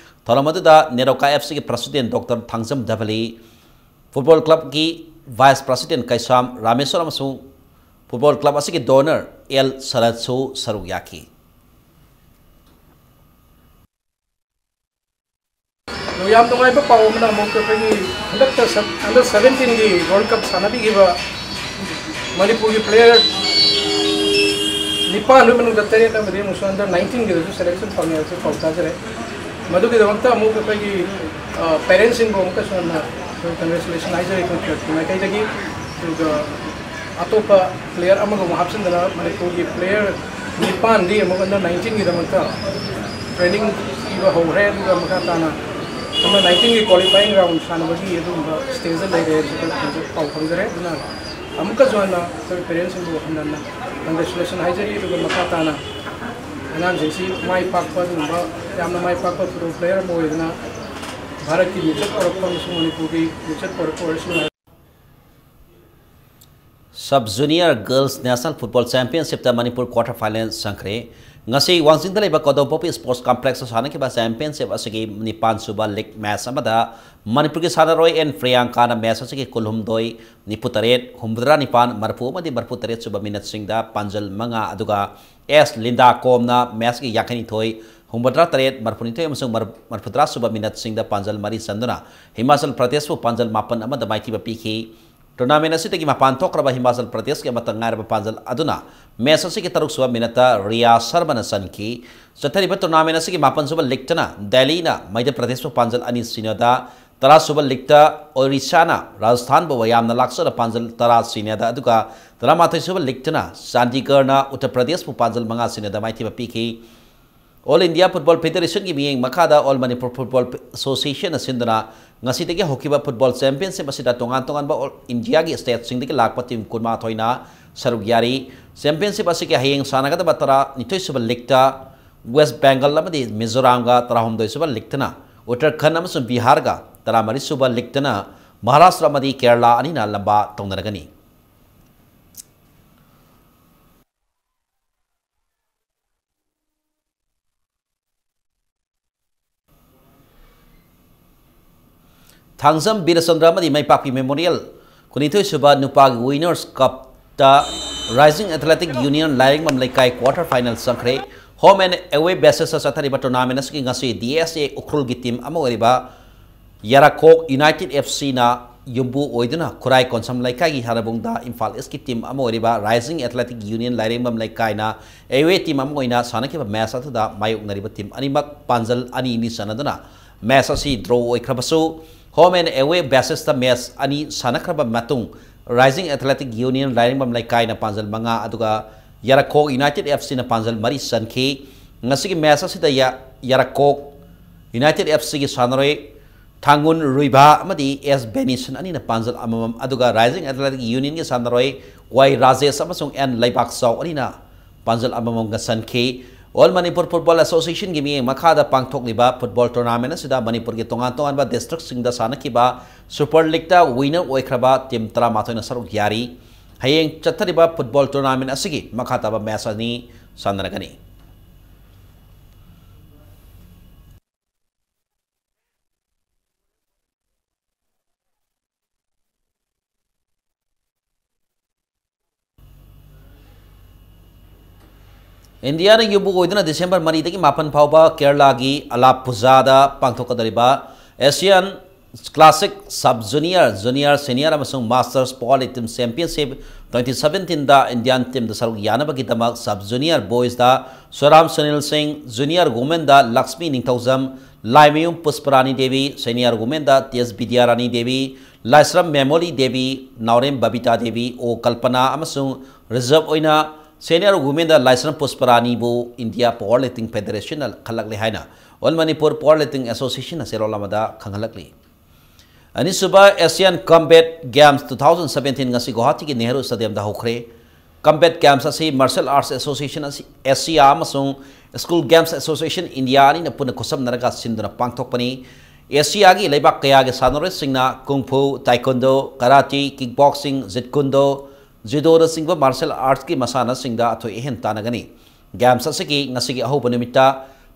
ꯊꯧꯔꯝ ꯑꯗꯨꯗ ꯅꯦꯔꯣꯀꯥ ꯑꯦꯐ ꯁꯤꯒꯤ ꯄ꯭ꯔꯁꯤꯗꯦꯟ ꯗꯣꯛꯇꯔ ꯊꯥꯡꯖꯝ ꯗꯕꯂꯤ, ꯐꯨꯠꯕꯣꯜ ꯀ꯭ꯂꯕꯀꯤ ꯚꯥꯏꯁ ꯄ꯭ꯔꯁꯤꯗꯦꯟ ꯀꯩꯁꯥꯝ ꯔꯥꯃꯦꯁꯣꯔ ꯑꯃꯁꯨꯡ ꯐꯨꯠꯕꯣꯜ ꯀ꯭ꯂꯕ ꯑꯁꯤꯒꯤ ꯗꯣꯅꯔ ꯑꯦꯜ ꯁꯔꯠꯁꯨ ꯁꯔꯨꯛ ꯌꯥꯈꯤ꯫ ꯑꯗꯣ ꯌꯥꯝ ꯅꯨꯡꯉꯥꯏꯕ ꯄꯥꯎ ꯑꯃꯅ ꯑꯃꯨꯛ ꯑꯩꯈꯣꯏꯒꯤ ꯍꯟꯗꯛꯇ ꯁꯕ-, ꯑꯟꯗꯔ ꯁꯕꯦꯟꯇꯤꯟꯒꯤ ꯋꯥꯔꯜ ꯀꯞ ꯁꯥꯟꯅꯕꯤꯈꯤꯕ ꯃꯅꯤꯄꯨꯔꯒꯤ ꯄ꯭ꯂꯦꯌꯔ ꯅꯤꯄꯥꯟꯒꯤ ꯃꯅꯨꯡꯗ ꯇꯔꯦꯠ ꯑꯃꯗꯤ ꯑꯃꯨꯛꯁꯨ ꯑꯟꯗꯔ ꯅꯥꯏꯟꯇꯤꯟꯒꯤꯗꯁꯨ ꯁꯦꯂꯦꯛꯁꯟ ꯐꯪꯉꯦ ꯍꯥꯏꯕꯁꯤ ꯄꯥꯎ ꯇꯥꯖꯔꯦ꯫ ꯃꯗꯨꯒꯤꯗꯃꯛꯇ ꯑꯃꯨꯛ ꯑꯩꯈꯣꯏꯒꯤ, ꯑ, ꯄꯦꯔꯦꯟꯁꯁꯤꯡꯕꯨ ꯑꯃꯨꯛꯀꯁꯨ ꯍꯟꯅ ꯑꯩꯈꯣꯏ ꯀꯪꯒ꯭ꯔꯦꯆꯨꯂꯦꯁꯟ ꯍꯥꯏꯖꯔꯤ ꯑꯩꯈꯣꯏ ꯀ꯭ꯂꯕꯀꯤ ꯃꯥꯏꯀꯩꯗꯒꯤ꯫ ꯑꯗꯨꯒ ꯑꯇꯣꯞꯄ ꯄ꯭ꯂꯦꯌꯔ ꯑꯃꯒ ꯑꯃꯨꯛ ꯍꯥꯞꯆꯤꯟꯗꯅ ꯃꯅꯤꯄꯨꯔꯒꯤ ꯄ꯭ꯂꯦꯌꯔ ꯅꯤꯄꯥꯟꯗꯤ ꯑꯃꯨꯛ ꯑꯟꯗꯔ ꯅꯥꯏꯟꯇꯤꯟꯒꯤꯗꯃꯛꯇ ꯇ꯭ꯔꯦꯅꯤꯡ ꯄꯤꯕ ꯍꯧꯈ꯭ꯔꯦ꯫ ꯑꯗꯨꯒ ꯃꯈꯥ ꯇꯥꯅ ꯑꯟꯗꯔ ꯅꯥꯏꯟꯇꯤꯟꯒꯤ ꯀ꯭ꯋꯥꯂꯤꯐꯥꯏꯌꯤꯡ ꯔꯥꯎꯟ ꯁꯥꯟꯅꯕꯒꯤ ꯑꯗꯨꯒꯨꯝꯕ ꯁ꯭ꯇꯦꯖꯇ ꯂꯩꯔꯦ ꯍꯥꯏꯕꯁꯤ ꯑꯩꯈꯣꯏ ꯄꯥꯎ ꯐꯪꯖꯔꯦ꯫ ꯑꯗꯨꯅ ꯑꯃꯨꯛꯀꯁꯨ ꯍꯟꯅ ꯑꯩꯈꯣꯏ ꯄꯦꯔꯦꯟꯁꯁꯤꯡꯕꯨ ꯍꯟꯅ ꯍꯟꯅ ꯀꯪꯒ꯭ꯔꯦꯆꯨꯂꯦꯁꯟ ꯍꯥꯏꯖꯔꯤ꯫ ꯑꯗꯨꯒ ꯃꯈꯥ ꯇꯥꯅ ꯑꯉꯥꯡꯁꯤꯡꯁꯤ ꯃꯥꯏ ꯄꯥꯛꯄ ꯑꯗꯨꯒꯨꯝꯕ ꯌꯥꯝꯅ ꯃꯥꯏ ꯄꯥꯛꯄ ꯐꯨꯠꯕꯣꯜ ꯄ꯭ꯂꯦꯌꯔ ꯑꯃ ꯑꯣꯏꯗꯨꯅ ꯚꯥꯔꯠꯀꯤ ꯃꯤꯡꯆꯠ ꯄꯨꯔꯛꯄ ꯑꯃꯁꯨꯡ ꯃꯅꯤꯄꯨꯔꯒꯤ ꯃꯤꯡꯆꯠ ꯄꯨꯔꯛꯄ ꯑꯣꯏꯔꯁꯅꯨ꯫ Sub junior girls national football ꯆꯦꯝꯄꯤꯌꯟꯁꯤꯞꯇ ꯃꯅꯤꯄꯨꯔ ꯀ꯭ꯋꯥꯔꯇꯔ ꯐꯥꯏꯅꯦꯜ ꯆꯪꯈ꯭ꯔꯦ꯫ ꯉꯁꯤ ꯋꯥꯡꯖꯤꯡꯗ ꯂꯩꯕ ꯀꯣꯗꯣꯝꯄꯣꯛꯄꯤ Sports Complex ꯇ ꯁꯥꯟꯅꯈꯤꯕ Championship ꯑꯁꯤꯒꯤ ꯅꯤꯄꯥꯟ ꯁꯨꯕ league match ꯑꯃꯗ ꯃꯅꯤꯄꯨꯔꯒꯤ ꯁꯥꯟꯅꯔꯣꯏ ꯑꯦꯟ ꯄ꯭ꯔꯤꯌꯥꯡꯀꯥꯅ match ꯑꯁꯤꯒꯤ ꯀꯨꯟꯍꯨꯝꯗꯣꯏ, ꯅꯤꯐꯨ ꯇꯔꯦꯠ, ꯍꯨꯝꯐꯨꯇꯔꯥ ꯅꯤꯄꯥꯟ, ꯃꯔꯤꯐꯨ ꯑꯃꯗꯤ ꯃꯔꯤꯐꯨ ꯇꯔꯦꯠ ꯁꯨꯕ minute ꯁꯤꯡꯗ ꯄꯥꯟꯖꯜ ꯃꯉꯥ, ꯑꯗꯨꯒ ꯑꯦꯁ ꯂꯤꯟꯗꯥ ꯀꯣꯝꯅ match ꯀꯤ ꯌꯥꯡꯈꯩ ꯅꯤꯊꯣꯏ, ꯍꯨꯝꯐꯨꯇꯔꯥ ꯇꯔꯦꯠ, ꯃꯔꯤꯐꯨ ꯅꯤꯊꯣꯏ ꯑꯃꯁꯨꯡ ꯃꯔ-, ꯃꯔꯤꯐꯨꯇꯔꯥ ꯁꯨꯕ minute ꯁꯤꯡꯗ ꯄꯥꯟꯖꯜ ꯃꯔꯤ ꯆꯟꯗꯨꯅ ꯍꯤꯃꯥꯆꯜ ꯄ꯭ꯔꯗꯦꯁꯄꯨ ꯄꯥꯟꯖꯜ ꯃꯥꯄꯟ ꯑꯃꯗ ꯃꯥꯏꯊꯤꯕ ꯄꯤꯈꯤ꯫ Tournament ꯑꯁꯤꯗꯒꯤ ꯃꯄꯥꯟ ꯊꯣꯛꯈ꯭ꯔꯕ ꯍꯤꯃꯥꯆꯜ ꯄ꯭ꯔꯗꯦꯁꯀꯤ ꯑꯃꯠꯇ ꯉꯥꯏꯔꯕ ꯄꯥꯟꯖꯜ ꯑꯗꯨꯅ match ꯑꯁꯤꯒꯤ ꯇꯔꯨꯛ ꯁꯨꯕ minute ꯇ ꯔꯤꯌꯥ ꯁꯔꯃꯅ ꯆꯟꯈꯤ꯫ ꯆꯠꯊꯔꯤꯕ tournament ꯑꯁꯤꯒꯤ ꯃꯥꯄꯟ ꯁꯨꯕ league ꯇꯅ ꯗꯦꯜꯂꯤꯅ ꯃꯙ꯭ꯌ ꯄ꯭ꯔꯗꯦꯁꯄꯨ ꯄꯥꯟꯖꯜ ꯑꯅꯤ ꯁꯤꯅꯣꯗ, ꯇꯔꯥ ꯁꯨꯕ league ꯇ ꯑꯣꯔꯤꯁꯥꯅ ꯔꯥꯖꯁꯊꯥꯟꯕꯨ ꯌꯥꯝꯅ ꯂꯥꯛꯆꯅ ꯄꯥꯟꯖꯜ ꯇꯔꯥ ꯁꯤꯅꯣꯗ, ꯑꯗꯨꯒ ꯇꯔꯥꯃꯥꯊꯣꯏ ꯁꯨꯕ league ꯇꯅ ꯆꯥꯟꯗꯤꯒꯔꯅ ꯎꯠꯇꯔ ꯄ꯭ꯔꯗꯦꯁꯄꯨ ꯄꯥꯟꯖꯜ ꯃꯉꯥ ꯁꯤꯅꯣꯗ ꯃꯥꯏꯊꯤꯕ ꯄꯤꯈꯤ꯫ All India Football Federation ꯒꯤ ꯃꯤꯠꯌꯦꯡ ꯃꯈꯥꯗ All Manipur Football Association ꯅ ꯁꯤꯟꯗꯨꯅ ꯉꯁꯤꯗꯒꯤ ꯍꯧꯈꯤꯕ football championship ꯑꯁꯤꯗ ꯇꯣꯉꯥꯟ ꯇꯣꯉꯥꯟꯕ All India ꯒꯤ state ꯁꯤꯡꯗꯒꯤ ꯂꯥꯛꯄ team ꯀꯨꯟꯃꯥꯊꯣꯏꯅ ꯁꯔꯨꯛ ꯌꯥꯔꯤ꯫ Championship ꯑꯁꯤꯒꯤ ꯍꯌꯦꯡ ꯁꯥꯟꯅꯒꯗꯕ ꯇꯔꯥꯅꯤꯊꯣꯏ ꯁꯨꯕ league ꯇ West Bengal ꯑꯃꯗꯤ ꯃꯤꯖꯣꯔꯥꯝꯒ, ꯇꯔꯥꯍꯨꯝꯗꯣꯏ ꯁꯨꯕ league ꯇꯅ ꯎꯠꯇꯔꯈꯟꯗ ꯑꯃꯁꯨꯡ ꯕꯤꯍꯥꯔꯒ, ꯇꯔꯥꯃꯔꯤ ꯁꯨꯕ league ꯇꯅ ꯃꯍꯥꯔꯥꯁꯇ꯭ꯔ ꯑꯃꯗꯤ ꯀꯦꯔꯂꯥ ꯑꯅꯤꯅ ꯂꯝꯕꯥ ꯇꯧꯅꯔꯒꯅꯤ꯫ ꯊꯥꯡꯖꯝ ꯕꯤꯔꯆꯟꯗ꯭ꯔ ꯑꯃꯗꯤ ꯃꯥꯏꯄꯥꯛꯄꯤ Memorial ꯀꯨꯟꯅꯤꯊꯣꯏ ꯁꯨꯕ ꯅꯨꯄꯥꯒꯤ Winners Cup ꯇ Rising Athletic Union ꯂꯥꯏꯔꯦꯝꯕꯝ ꯂꯩꯀꯥꯏ quarter final ꯆꯪꯈ꯭ꯔꯦ꯫ Home and away basis ꯇ ꯆꯠꯊꯔꯤꯕ tournament ꯑꯁꯤꯒꯤ ꯉꯁꯤ D S A ꯎꯈ꯭ꯔꯨꯜꯒꯤ team ꯑꯃ ꯑꯣꯏꯔꯤꯕ ꯌꯥꯔꯥꯀꯣꯛ United F C ꯅ ꯌꯨꯝꯕꯨ ꯑꯣꯏꯗꯨꯅ ꯈꯨꯔꯥꯏ ꯀꯣꯟꯁꯝ ꯂꯩꯀꯥꯏꯒꯤ ꯁꯥꯟꯅꯕꯨꯡꯗ ꯏꯝꯐꯥꯜ East ꯀꯤ team ꯑꯃ ꯑꯣꯏꯔꯤꯕ Rising Athletic Union ꯂꯥꯏꯔꯦꯝꯕꯝ ꯂꯩꯀꯥꯏꯅ away team ꯑꯃ ꯑꯣꯏꯅ ꯁꯥꯟꯅꯈꯤꯕ match ꯑꯗꯨꯗ ꯃꯥꯌꯣꯛꯅꯔꯤꯕ team ꯑꯅꯤꯃꯛ ꯄꯥꯟꯖꯜ ꯑꯅꯤ ꯑꯅꯤ ꯆꯟꯅꯗꯨꯅ match ꯑꯁꯤ draw ꯑꯣꯏꯈ꯭ꯔꯕꯁꯨ, home and away basis ꯇ match ꯑꯅꯤ ꯁꯥꯟꯅꯈ꯭ꯔꯕ ꯃꯇꯨꯡ Rising Athletic Union ꯂꯥꯏꯔꯦꯝꯕꯝ ꯂꯩꯀꯥꯏꯅ ꯄꯥꯟꯖꯜ ꯃꯉꯥ, ꯑꯗꯨꯒ ꯌꯥꯔꯥꯀꯣꯛ United F C ꯅ ꯄꯥꯟꯖꯜ ꯃꯔꯤ ꯆꯟꯈꯤ꯫ ꯉꯁꯤꯒꯤ match ꯑꯁꯤꯗ ꯌꯥ-, ꯌꯥꯔꯥꯀꯣꯛ United F C ꯒꯤ ꯁꯥꯟꯅꯔꯣꯏ ꯊꯥꯡꯒꯨꯟ ꯔꯨꯏꯚꯥ ꯑꯃꯗꯤ ꯑꯦꯁ ꯕꯦꯅꯤꯁꯟ ꯑꯅꯤꯅ ꯄꯥꯟꯖꯜ ꯑꯃꯃꯝ, ꯑꯗꯨꯒ Rising Athletic Union ꯒꯤ ꯁꯥꯟꯅꯔꯣꯏ ꯋꯥꯏ ꯔꯥꯖꯦꯁ ꯑꯃꯁꯨꯡ ꯑꯦꯟ ꯂꯩꯕꯥꯛꯆꯥꯎ ꯑꯅꯤꯅ ꯄꯥꯟꯖꯜ ꯑꯃꯃꯝꯒ ꯆꯟꯈꯤ꯫ All Manipur Football Association ꯒꯤ ꯃꯤꯠꯌꯦꯡ ꯃꯈꯥꯗ ꯄꯥꯡꯊꯣꯛꯂꯤꯕ football tournament ꯑꯁꯤꯗ ꯃꯅꯤꯄꯨꯔꯒꯤ ꯇꯣꯉꯥꯟ ꯇꯣꯉꯥꯟꯕ district ꯁꯤꯡꯗ ꯁꯥꯟꯅꯈꯤꯕ Super League ꯇ winner ꯑꯣꯏꯈ꯭ꯔꯕ team ꯇꯔꯥꯃꯥꯊꯣꯏꯅ ꯁꯔꯨꯛ ꯌꯥꯔꯤ꯫ ꯍꯌꯦꯡ ꯆꯠꯊꯔꯤꯕ football tournament ꯑꯁꯤꯒꯤ ꯃꯈꯥ ꯇꯥꯕ match ꯑꯅꯤ ꯁꯥꯟꯅꯔꯒꯅꯤ꯫ ꯏꯟꯗꯤꯌꯥꯅ ꯌꯨꯝꯕꯨ ꯑꯣꯏꯗꯨꯅ ꯗꯤꯁꯦꯝꯕꯔ ꯃꯔꯤꯗꯒꯤ ꯃꯥꯄꯟ ꯐꯥꯎꯕ ꯀꯦꯔꯂꯥꯒꯤ ꯑꯂꯥꯞꯄꯨꯖꯥꯗ ꯄꯥꯡꯊꯣꯛꯀꯗꯧꯔꯤꯕ Asian classic sub junior, junior senior ꯑꯃꯁꯨꯡ masters powerlifting championship twenty ꯁꯕꯦꯟꯇꯤꯟꯗ ꯏꯟꯗꯤꯌꯥꯟ ꯇꯤꯝꯗ ꯁꯔꯨꯛ ꯌꯥꯅꯕꯒꯤꯗꯃꯛ ꯁꯕ ꯖꯨꯅꯤꯌꯔ ꯕꯣꯏꯁꯇ ꯁꯣꯔꯥꯝ ꯁꯨꯅꯤꯜ ꯁꯤꯡ, ꯖꯨꯅꯤꯌꯔ ꯋꯨꯃꯦꯟꯗ ꯂꯛꯁꯃꯤ ꯅꯤꯡꯊꯧꯖꯝ, ꯂꯥꯏꯃꯌꯨꯝ ꯄꯨꯁꯄꯔꯥꯅꯤ ꯗꯦꯕꯤ, ꯁꯦꯅꯤꯌꯔ ꯋꯨꯃꯦꯟꯗ T S Bidyarani Devi, Laishram Memoli Devi, Naorem Babita Devi, O Kalpana ꯑꯃꯁꯨꯡ ꯔꯤꯖꯔꯚ ꯑꯣꯏꯅ ꯁꯦꯅꯤꯌꯔ ꯋꯨꯃꯦꯟꯗ ꯂꯥꯏꯁ꯭ꯔꯝ ꯄꯨꯁꯄꯔꯥꯅꯤꯕꯨ ꯏꯟꯗꯤꯌꯥ ꯄꯋꯥꯔ ꯂꯤꯐꯇꯤꯡ ꯐꯦꯗꯔꯦꯁꯟꯅ ꯈꯜꯂꯛꯂꯦ ꯍꯥꯏꯅ ꯑꯣꯜ ꯃꯅꯤꯄꯨꯔ ꯄꯋꯥꯔ ꯂꯤꯐꯇꯤꯡ ꯑꯦꯁꯣꯁꯤꯌꯦꯁꯟꯅ ꯆꯦꯔꯣꯜ ꯑꯃꯗ ꯈꯪꯍꯜꯂꯛꯂꯤ꯫ ꯑꯅꯤꯁꯨꯕ Asian combat games two thousand seventeen ꯉꯁꯤ ꯒꯨꯋꯥꯍꯥꯇꯤꯒꯤ ꯅꯦꯍꯔꯨ ꯁ꯭ꯇꯦꯗꯤꯌꯝꯗ ꯍꯧꯈ꯭ꯔꯦ꯫ ꯀꯝꯕꯦꯠ ꯒꯦꯝꯁ ꯑꯁꯤ ꯃꯥꯔꯁꯦꯜ ꯑꯥꯔꯠꯁ ꯑꯦꯁꯣꯁꯤꯌꯦꯁꯟ ꯑꯁꯤ, ꯑꯦꯁꯤꯌꯥ ꯑꯃꯁꯨꯡ ꯁ꯭ꯀꯨꯜ ꯒꯦꯝꯁ ꯑꯦꯁꯣꯁꯤꯌꯦꯁꯟ ꯏꯟꯗꯤꯌꯥ ꯑꯅꯤꯅ ꯄꯨꯟꯅ ꯈꯨꯠꯁꯝꯅꯔꯒ ꯁꯤꯟꯗꯨꯅ ꯄꯥꯡꯊꯣꯛꯄꯅꯤ꯫ ꯑꯦꯁꯤꯌꯥꯒꯤ ꯂꯩꯕꯥꯛ ꯀꯌꯥꯒꯤ ꯁꯥꯟꯅꯔꯣꯏꯁꯤꯡꯅ ꯀꯨꯡ ꯐꯨ, ꯇꯥꯏꯀꯣꯟꯗꯣ, ꯀꯔꯥꯇꯤ, ꯀꯤꯛ ꯕꯣꯛꯁꯤꯡ, ꯖꯤꯠ ꯀꯨꯟꯗꯣ, ꯖꯨꯗꯣꯅꯆꯤꯡꯕ ꯃꯥꯔꯁꯦꯜ ꯑꯥꯔꯠꯁꯀꯤ ꯃꯁꯥꯟꯅꯁꯤꯡꯗ ꯑꯊꯣꯏ ꯑꯍꯦꯟ ꯇꯥꯟꯅꯒꯅꯤ꯫ ꯒꯦꯝꯁ ꯑꯁꯤꯒꯤ ꯉꯁꯤꯒꯤ ꯑꯍꯧꯕ ꯅꯨꯃꯤꯠꯇ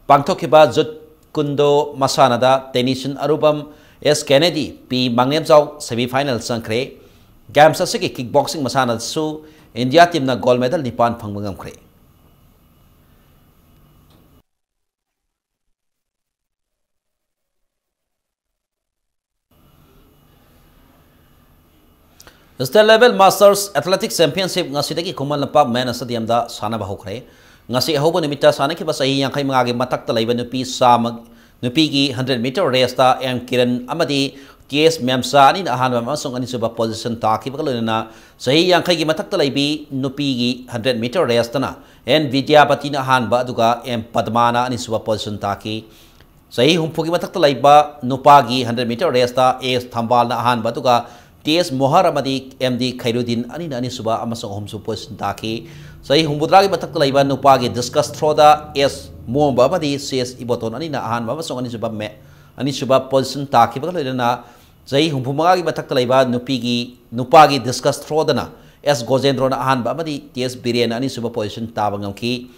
ꯄꯥꯡꯊꯣꯛꯈꯤꯕ ꯖꯨꯠ ꯀꯨꯟꯗꯣ ꯃꯁꯥꯟꯅꯗ ꯇꯦꯅꯤꯁꯤꯟ ꯑꯔꯨꯕꯝ ꯑꯦꯁ ꯀꯦꯅꯦꯗꯤ, ꯄꯤ ꯃꯥꯡꯂꯦꯝꯖꯥꯎ semi final ꯆꯪꯈ꯭ꯔꯦ꯫ ꯒꯦꯝꯁ ꯑꯁꯤꯒꯤ ꯀꯤꯛ ꯕꯣꯛꯁꯤꯡ ꯃꯁꯥꯟꯅꯗꯁꯨ ꯏꯟꯗꯤꯌꯥ ꯇꯤꯝꯅ ꯒꯣꯜ ꯃꯦꯗꯜ ꯅꯤꯄꯥꯟ ꯐꯪꯕ ꯉꯝꯈ꯭ꯔꯦ꯫ State Level Masters Athletic Championship ꯉꯁꯤꯗꯒꯤ ꯈꯨꯃꯟ ꯂꯝꯄꯥꯛ ꯃꯦꯟ ꯁ꯭ꯇꯦꯗꯤꯌꯝꯗ ꯁꯥꯟꯅꯕ ꯍꯧꯈ꯭ꯔꯦ꯫ ꯉꯁꯤ ꯑꯍꯧꯕ ꯅꯨꯃꯤꯠꯇ ꯁꯥꯟꯅꯈꯤꯕ ꯆꯍꯤ ꯌꯥꯡꯈꯩ ꯃꯉꯥꯒꯤ ꯃꯊꯛꯇ ꯂꯩꯕ ꯅꯨꯄꯤ ꯆꯥꯝꯃ, ꯅꯨꯄꯤꯒꯤ hundred metre race M Kiran ꯑꯃꯗꯤ ꯇꯤ ꯑꯦꯁ ꯃꯦꯝꯁꯥ ꯑꯅꯤꯅ ꯑꯍꯥꯟꯕ ꯑꯃꯁꯨꯡ ꯑꯅꯤꯁꯨꯕ ꯄꯣꯖꯤꯁꯟ ꯇꯥꯈꯤꯕꯒ ꯂꯣꯏꯅꯅ ꯆꯍꯤ ꯌꯥꯡꯈꯩꯒꯤ ꯃꯊꯛꯇ ꯂꯩꯕꯤ ꯅꯨꯄꯤꯒꯤ ꯍꯟꯗ꯭ꯔꯦꯠ ꯃꯤꯇꯔ ꯔꯦꯁꯇꯅ ꯑꯦꯟ ꯕꯤꯗ꯭ꯌꯥꯄꯇꯤꯅ ꯑꯍꯥꯟꯕ ꯑꯗꯨꯒ ꯑꯦꯝ ꯄꯗꯃꯥꯅ ꯑꯅꯤꯁꯨꯕ ꯄꯣꯖꯤꯁꯟ ꯇꯥꯈꯤ꯫ ꯆꯍꯤ ꯍꯨꯝꯐꯨꯒꯤ ꯃꯊꯛꯇ ꯂꯩꯕ ꯅꯨꯄꯥꯒꯤ ꯍꯟꯗ꯭ꯔꯦꯠ ꯃꯤꯇꯔ ꯔꯦꯁꯇ ꯑꯦꯁ ꯊꯝꯕꯥꯜꯅ ꯑꯍꯥꯟꯕ, ꯑꯗꯨꯒ ꯇꯤ ꯑꯦꯁ ꯃꯣꯍꯔ ꯑꯃꯗꯤ ꯑꯦꯝ ꯗꯤ ꯈꯩꯔꯨꯗꯤꯟ ꯑꯅꯤꯅ ꯑꯅꯤꯁꯨꯕ ꯑꯃꯁꯨꯡ ꯑꯍꯨꯝꯁꯨꯕ ꯄꯣꯖꯤꯁꯟ ꯇꯥꯈꯤ꯫ ꯆꯍꯤ ꯍꯨꯝꯐꯨꯇꯔꯥꯒꯤ ꯃꯊꯛꯇ ꯂꯩꯕ ꯅꯨꯄꯥꯒꯤ ꯗꯤꯁꯀꯁ ꯊ꯭ꯔꯣꯗ ꯑꯦꯁ ꯃꯣꯝꯕ ꯑꯃꯗꯤ ꯁꯤ ꯑꯦꯁ ꯏꯕꯣꯇꯣꯟ ꯑꯅꯤꯅ ꯑꯍꯥꯟꯕ ꯑꯃꯁꯨꯡ ꯑꯅꯤꯁꯨꯕ ꯃꯦ-, ꯑꯅꯤꯁꯨꯕ ꯄꯣꯖꯤꯁꯟ ꯇꯥꯈꯤꯕꯒ ꯂꯣꯏꯅꯅ ꯆꯍꯤ ꯍꯨꯝꯐꯨ ꯃꯉꯥꯒꯤ ꯃꯊꯛꯇ ꯂꯩꯕ ꯅꯨꯄꯤꯒꯤ, ꯅꯨꯄꯥꯒꯤ ꯗꯤꯁꯀꯁ ꯊ꯭ꯔꯣꯗꯅ ꯑꯦꯁ ꯒꯣꯖꯦꯟꯗ꯭ꯔꯣꯅ ꯑꯍꯥꯟꯕ ꯑꯃꯗꯤ ꯇꯤ ꯑꯦꯁ ꯕꯤꯔꯦꯟꯅ ꯑꯅꯤꯁꯨꯕ ꯄꯣꯖꯤꯁꯟ ꯇꯥꯕ ꯉꯝꯈꯤ꯫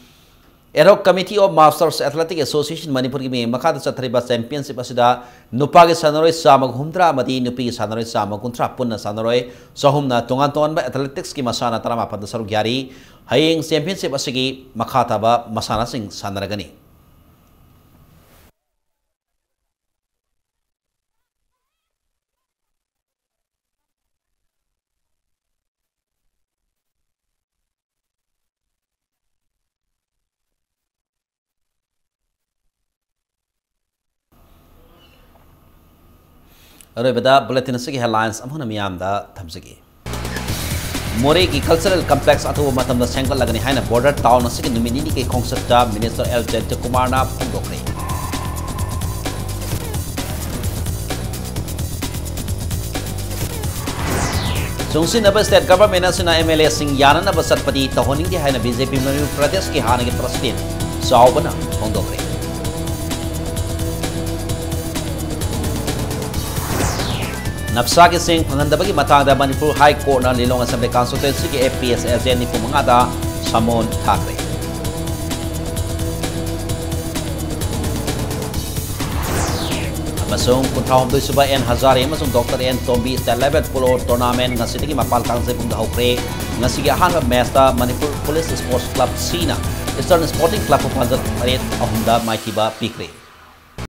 Ad hoc Committee of Masters Athletic Association ꯃꯅꯤꯄꯨꯔꯒꯤ ꯃꯤꯠꯌꯦꯡ ꯃꯈꯥꯗ ꯆꯠꯊꯔꯤꯕ championship ꯑꯁꯤꯗ ꯅꯨꯄꯥꯒꯤ ꯁꯥꯟꯅꯔꯣꯏ ꯆꯥꯝꯃꯒ ꯍꯨꯝꯗ꯭ꯔꯥ ꯑꯃꯗꯤ ꯅꯨꯄꯤꯒꯤ ꯁꯥꯟꯅꯔꯣꯏ ꯆꯥꯝꯃ ꯀꯨꯟꯊ꯭ꯔꯥ ꯄꯨꯟꯅ ꯁꯥꯟꯅꯔꯣꯏ ꯆꯍꯨꯝꯅ ꯇꯣꯉꯥꯟ ꯇꯣꯉꯥꯟꯕ athleticsꯀꯤ ꯃꯁꯥꯟꯅ ꯇꯔꯥꯃꯥꯄꯟꯗ ꯁꯔꯨꯛ ꯌꯥꯔꯤ꯫ ꯍꯌꯦꯡ championship ꯑꯁꯤꯒꯤ ꯃꯈꯥ ꯊꯥꯕ ꯃꯁꯥꯟꯅꯁꯤꯡ ꯁꯥꯟꯅꯔꯒꯅꯤ꯫ ꯑꯔꯣꯏꯕꯗ bulletin ꯑꯁꯤꯒꯤ headlines ꯑꯃꯨꯛ ꯍꯟꯅ ꯃꯤꯌꯥꯝꯗ ꯊꯝꯖꯒꯦ꯫ ꯃꯣꯔꯦꯒꯤ cultural complex ꯑꯊꯨꯕ ꯃꯇꯝꯗ ꯁꯦꯝꯒꯠꯂꯒꯅꯤ ꯍꯥꯏꯅ border town ꯑꯁꯤꯒꯤ ꯅꯨꯃꯤꯠ ꯅꯤꯅꯤꯒꯤ ꯈꯣꯡꯆꯠꯇ Minister ꯑꯦꯜ ꯖꯌꯟꯇꯀꯨꯃꯥꯔꯅ ꯐꯣꯡꯗꯣꯛꯈ꯭ꯔꯦ꯫ ꯆꯨꯡꯁꯤꯟꯅꯕ state government ꯑꯁꯤꯅ MLAꯁꯤꯡ ꯌꯥꯅꯅꯕ ꯆꯠꯄꯗꯤ ꯇꯧꯍꯟꯅꯤꯡꯗꯦ ꯍꯥꯏꯅ BJP ꯃꯅꯤꯄꯨꯔ ꯄ꯭ꯔꯗꯦꯁꯀꯤ ꯍꯥꯟꯅꯒꯤ president ꯆꯥꯎꯕꯅ ꯐꯣꯡꯗꯣꯛꯈ꯭ꯔꯦ꯫ ꯅꯞꯁꯥꯒꯤ ꯁꯦꯡ ꯐꯪꯍꯟꯗꯕꯒꯤ ꯃꯇꯥꯡꯗ ꯃꯅꯤꯄꯨꯔ High Courtꯅ ꯂꯤꯂꯣꯡ Assembly Constituencyꯒꯤ APS agent ꯅꯤꯐꯨ ꯃꯉꯥꯗ summon ꯊꯥꯈ꯭ꯔꯦ꯫ ꯑꯃꯁꯨꯡ ꯀꯨꯟꯊ꯭ꯔꯥꯍꯨꯝꯗꯣꯏ ꯁꯨꯕ ꯑꯦꯟ ꯍꯖꯥꯔꯦ ꯑꯃꯁꯨꯡ doctor N Tombi state level polo tournament ꯉꯁꯤꯗꯒꯤ ꯃꯄꯥꯜ ꯀꯥꯡꯖꯩꯕꯨꯡꯗ ꯍꯧꯈ꯭ꯔꯦ꯫ ꯉꯁꯤꯒꯤ ꯑꯍꯥꯟꯕ matchꯇ Manipur Police Sports Club Cꯅ Eastern Sporting Clubꯄꯨ ꯄꯥꯟꯖꯜ ꯇꯔꯦꯠ ꯑꯍꯨꯝꯗ ꯃꯥꯏꯊꯤꯕ ꯄꯤꯈ꯭ꯔꯦ꯫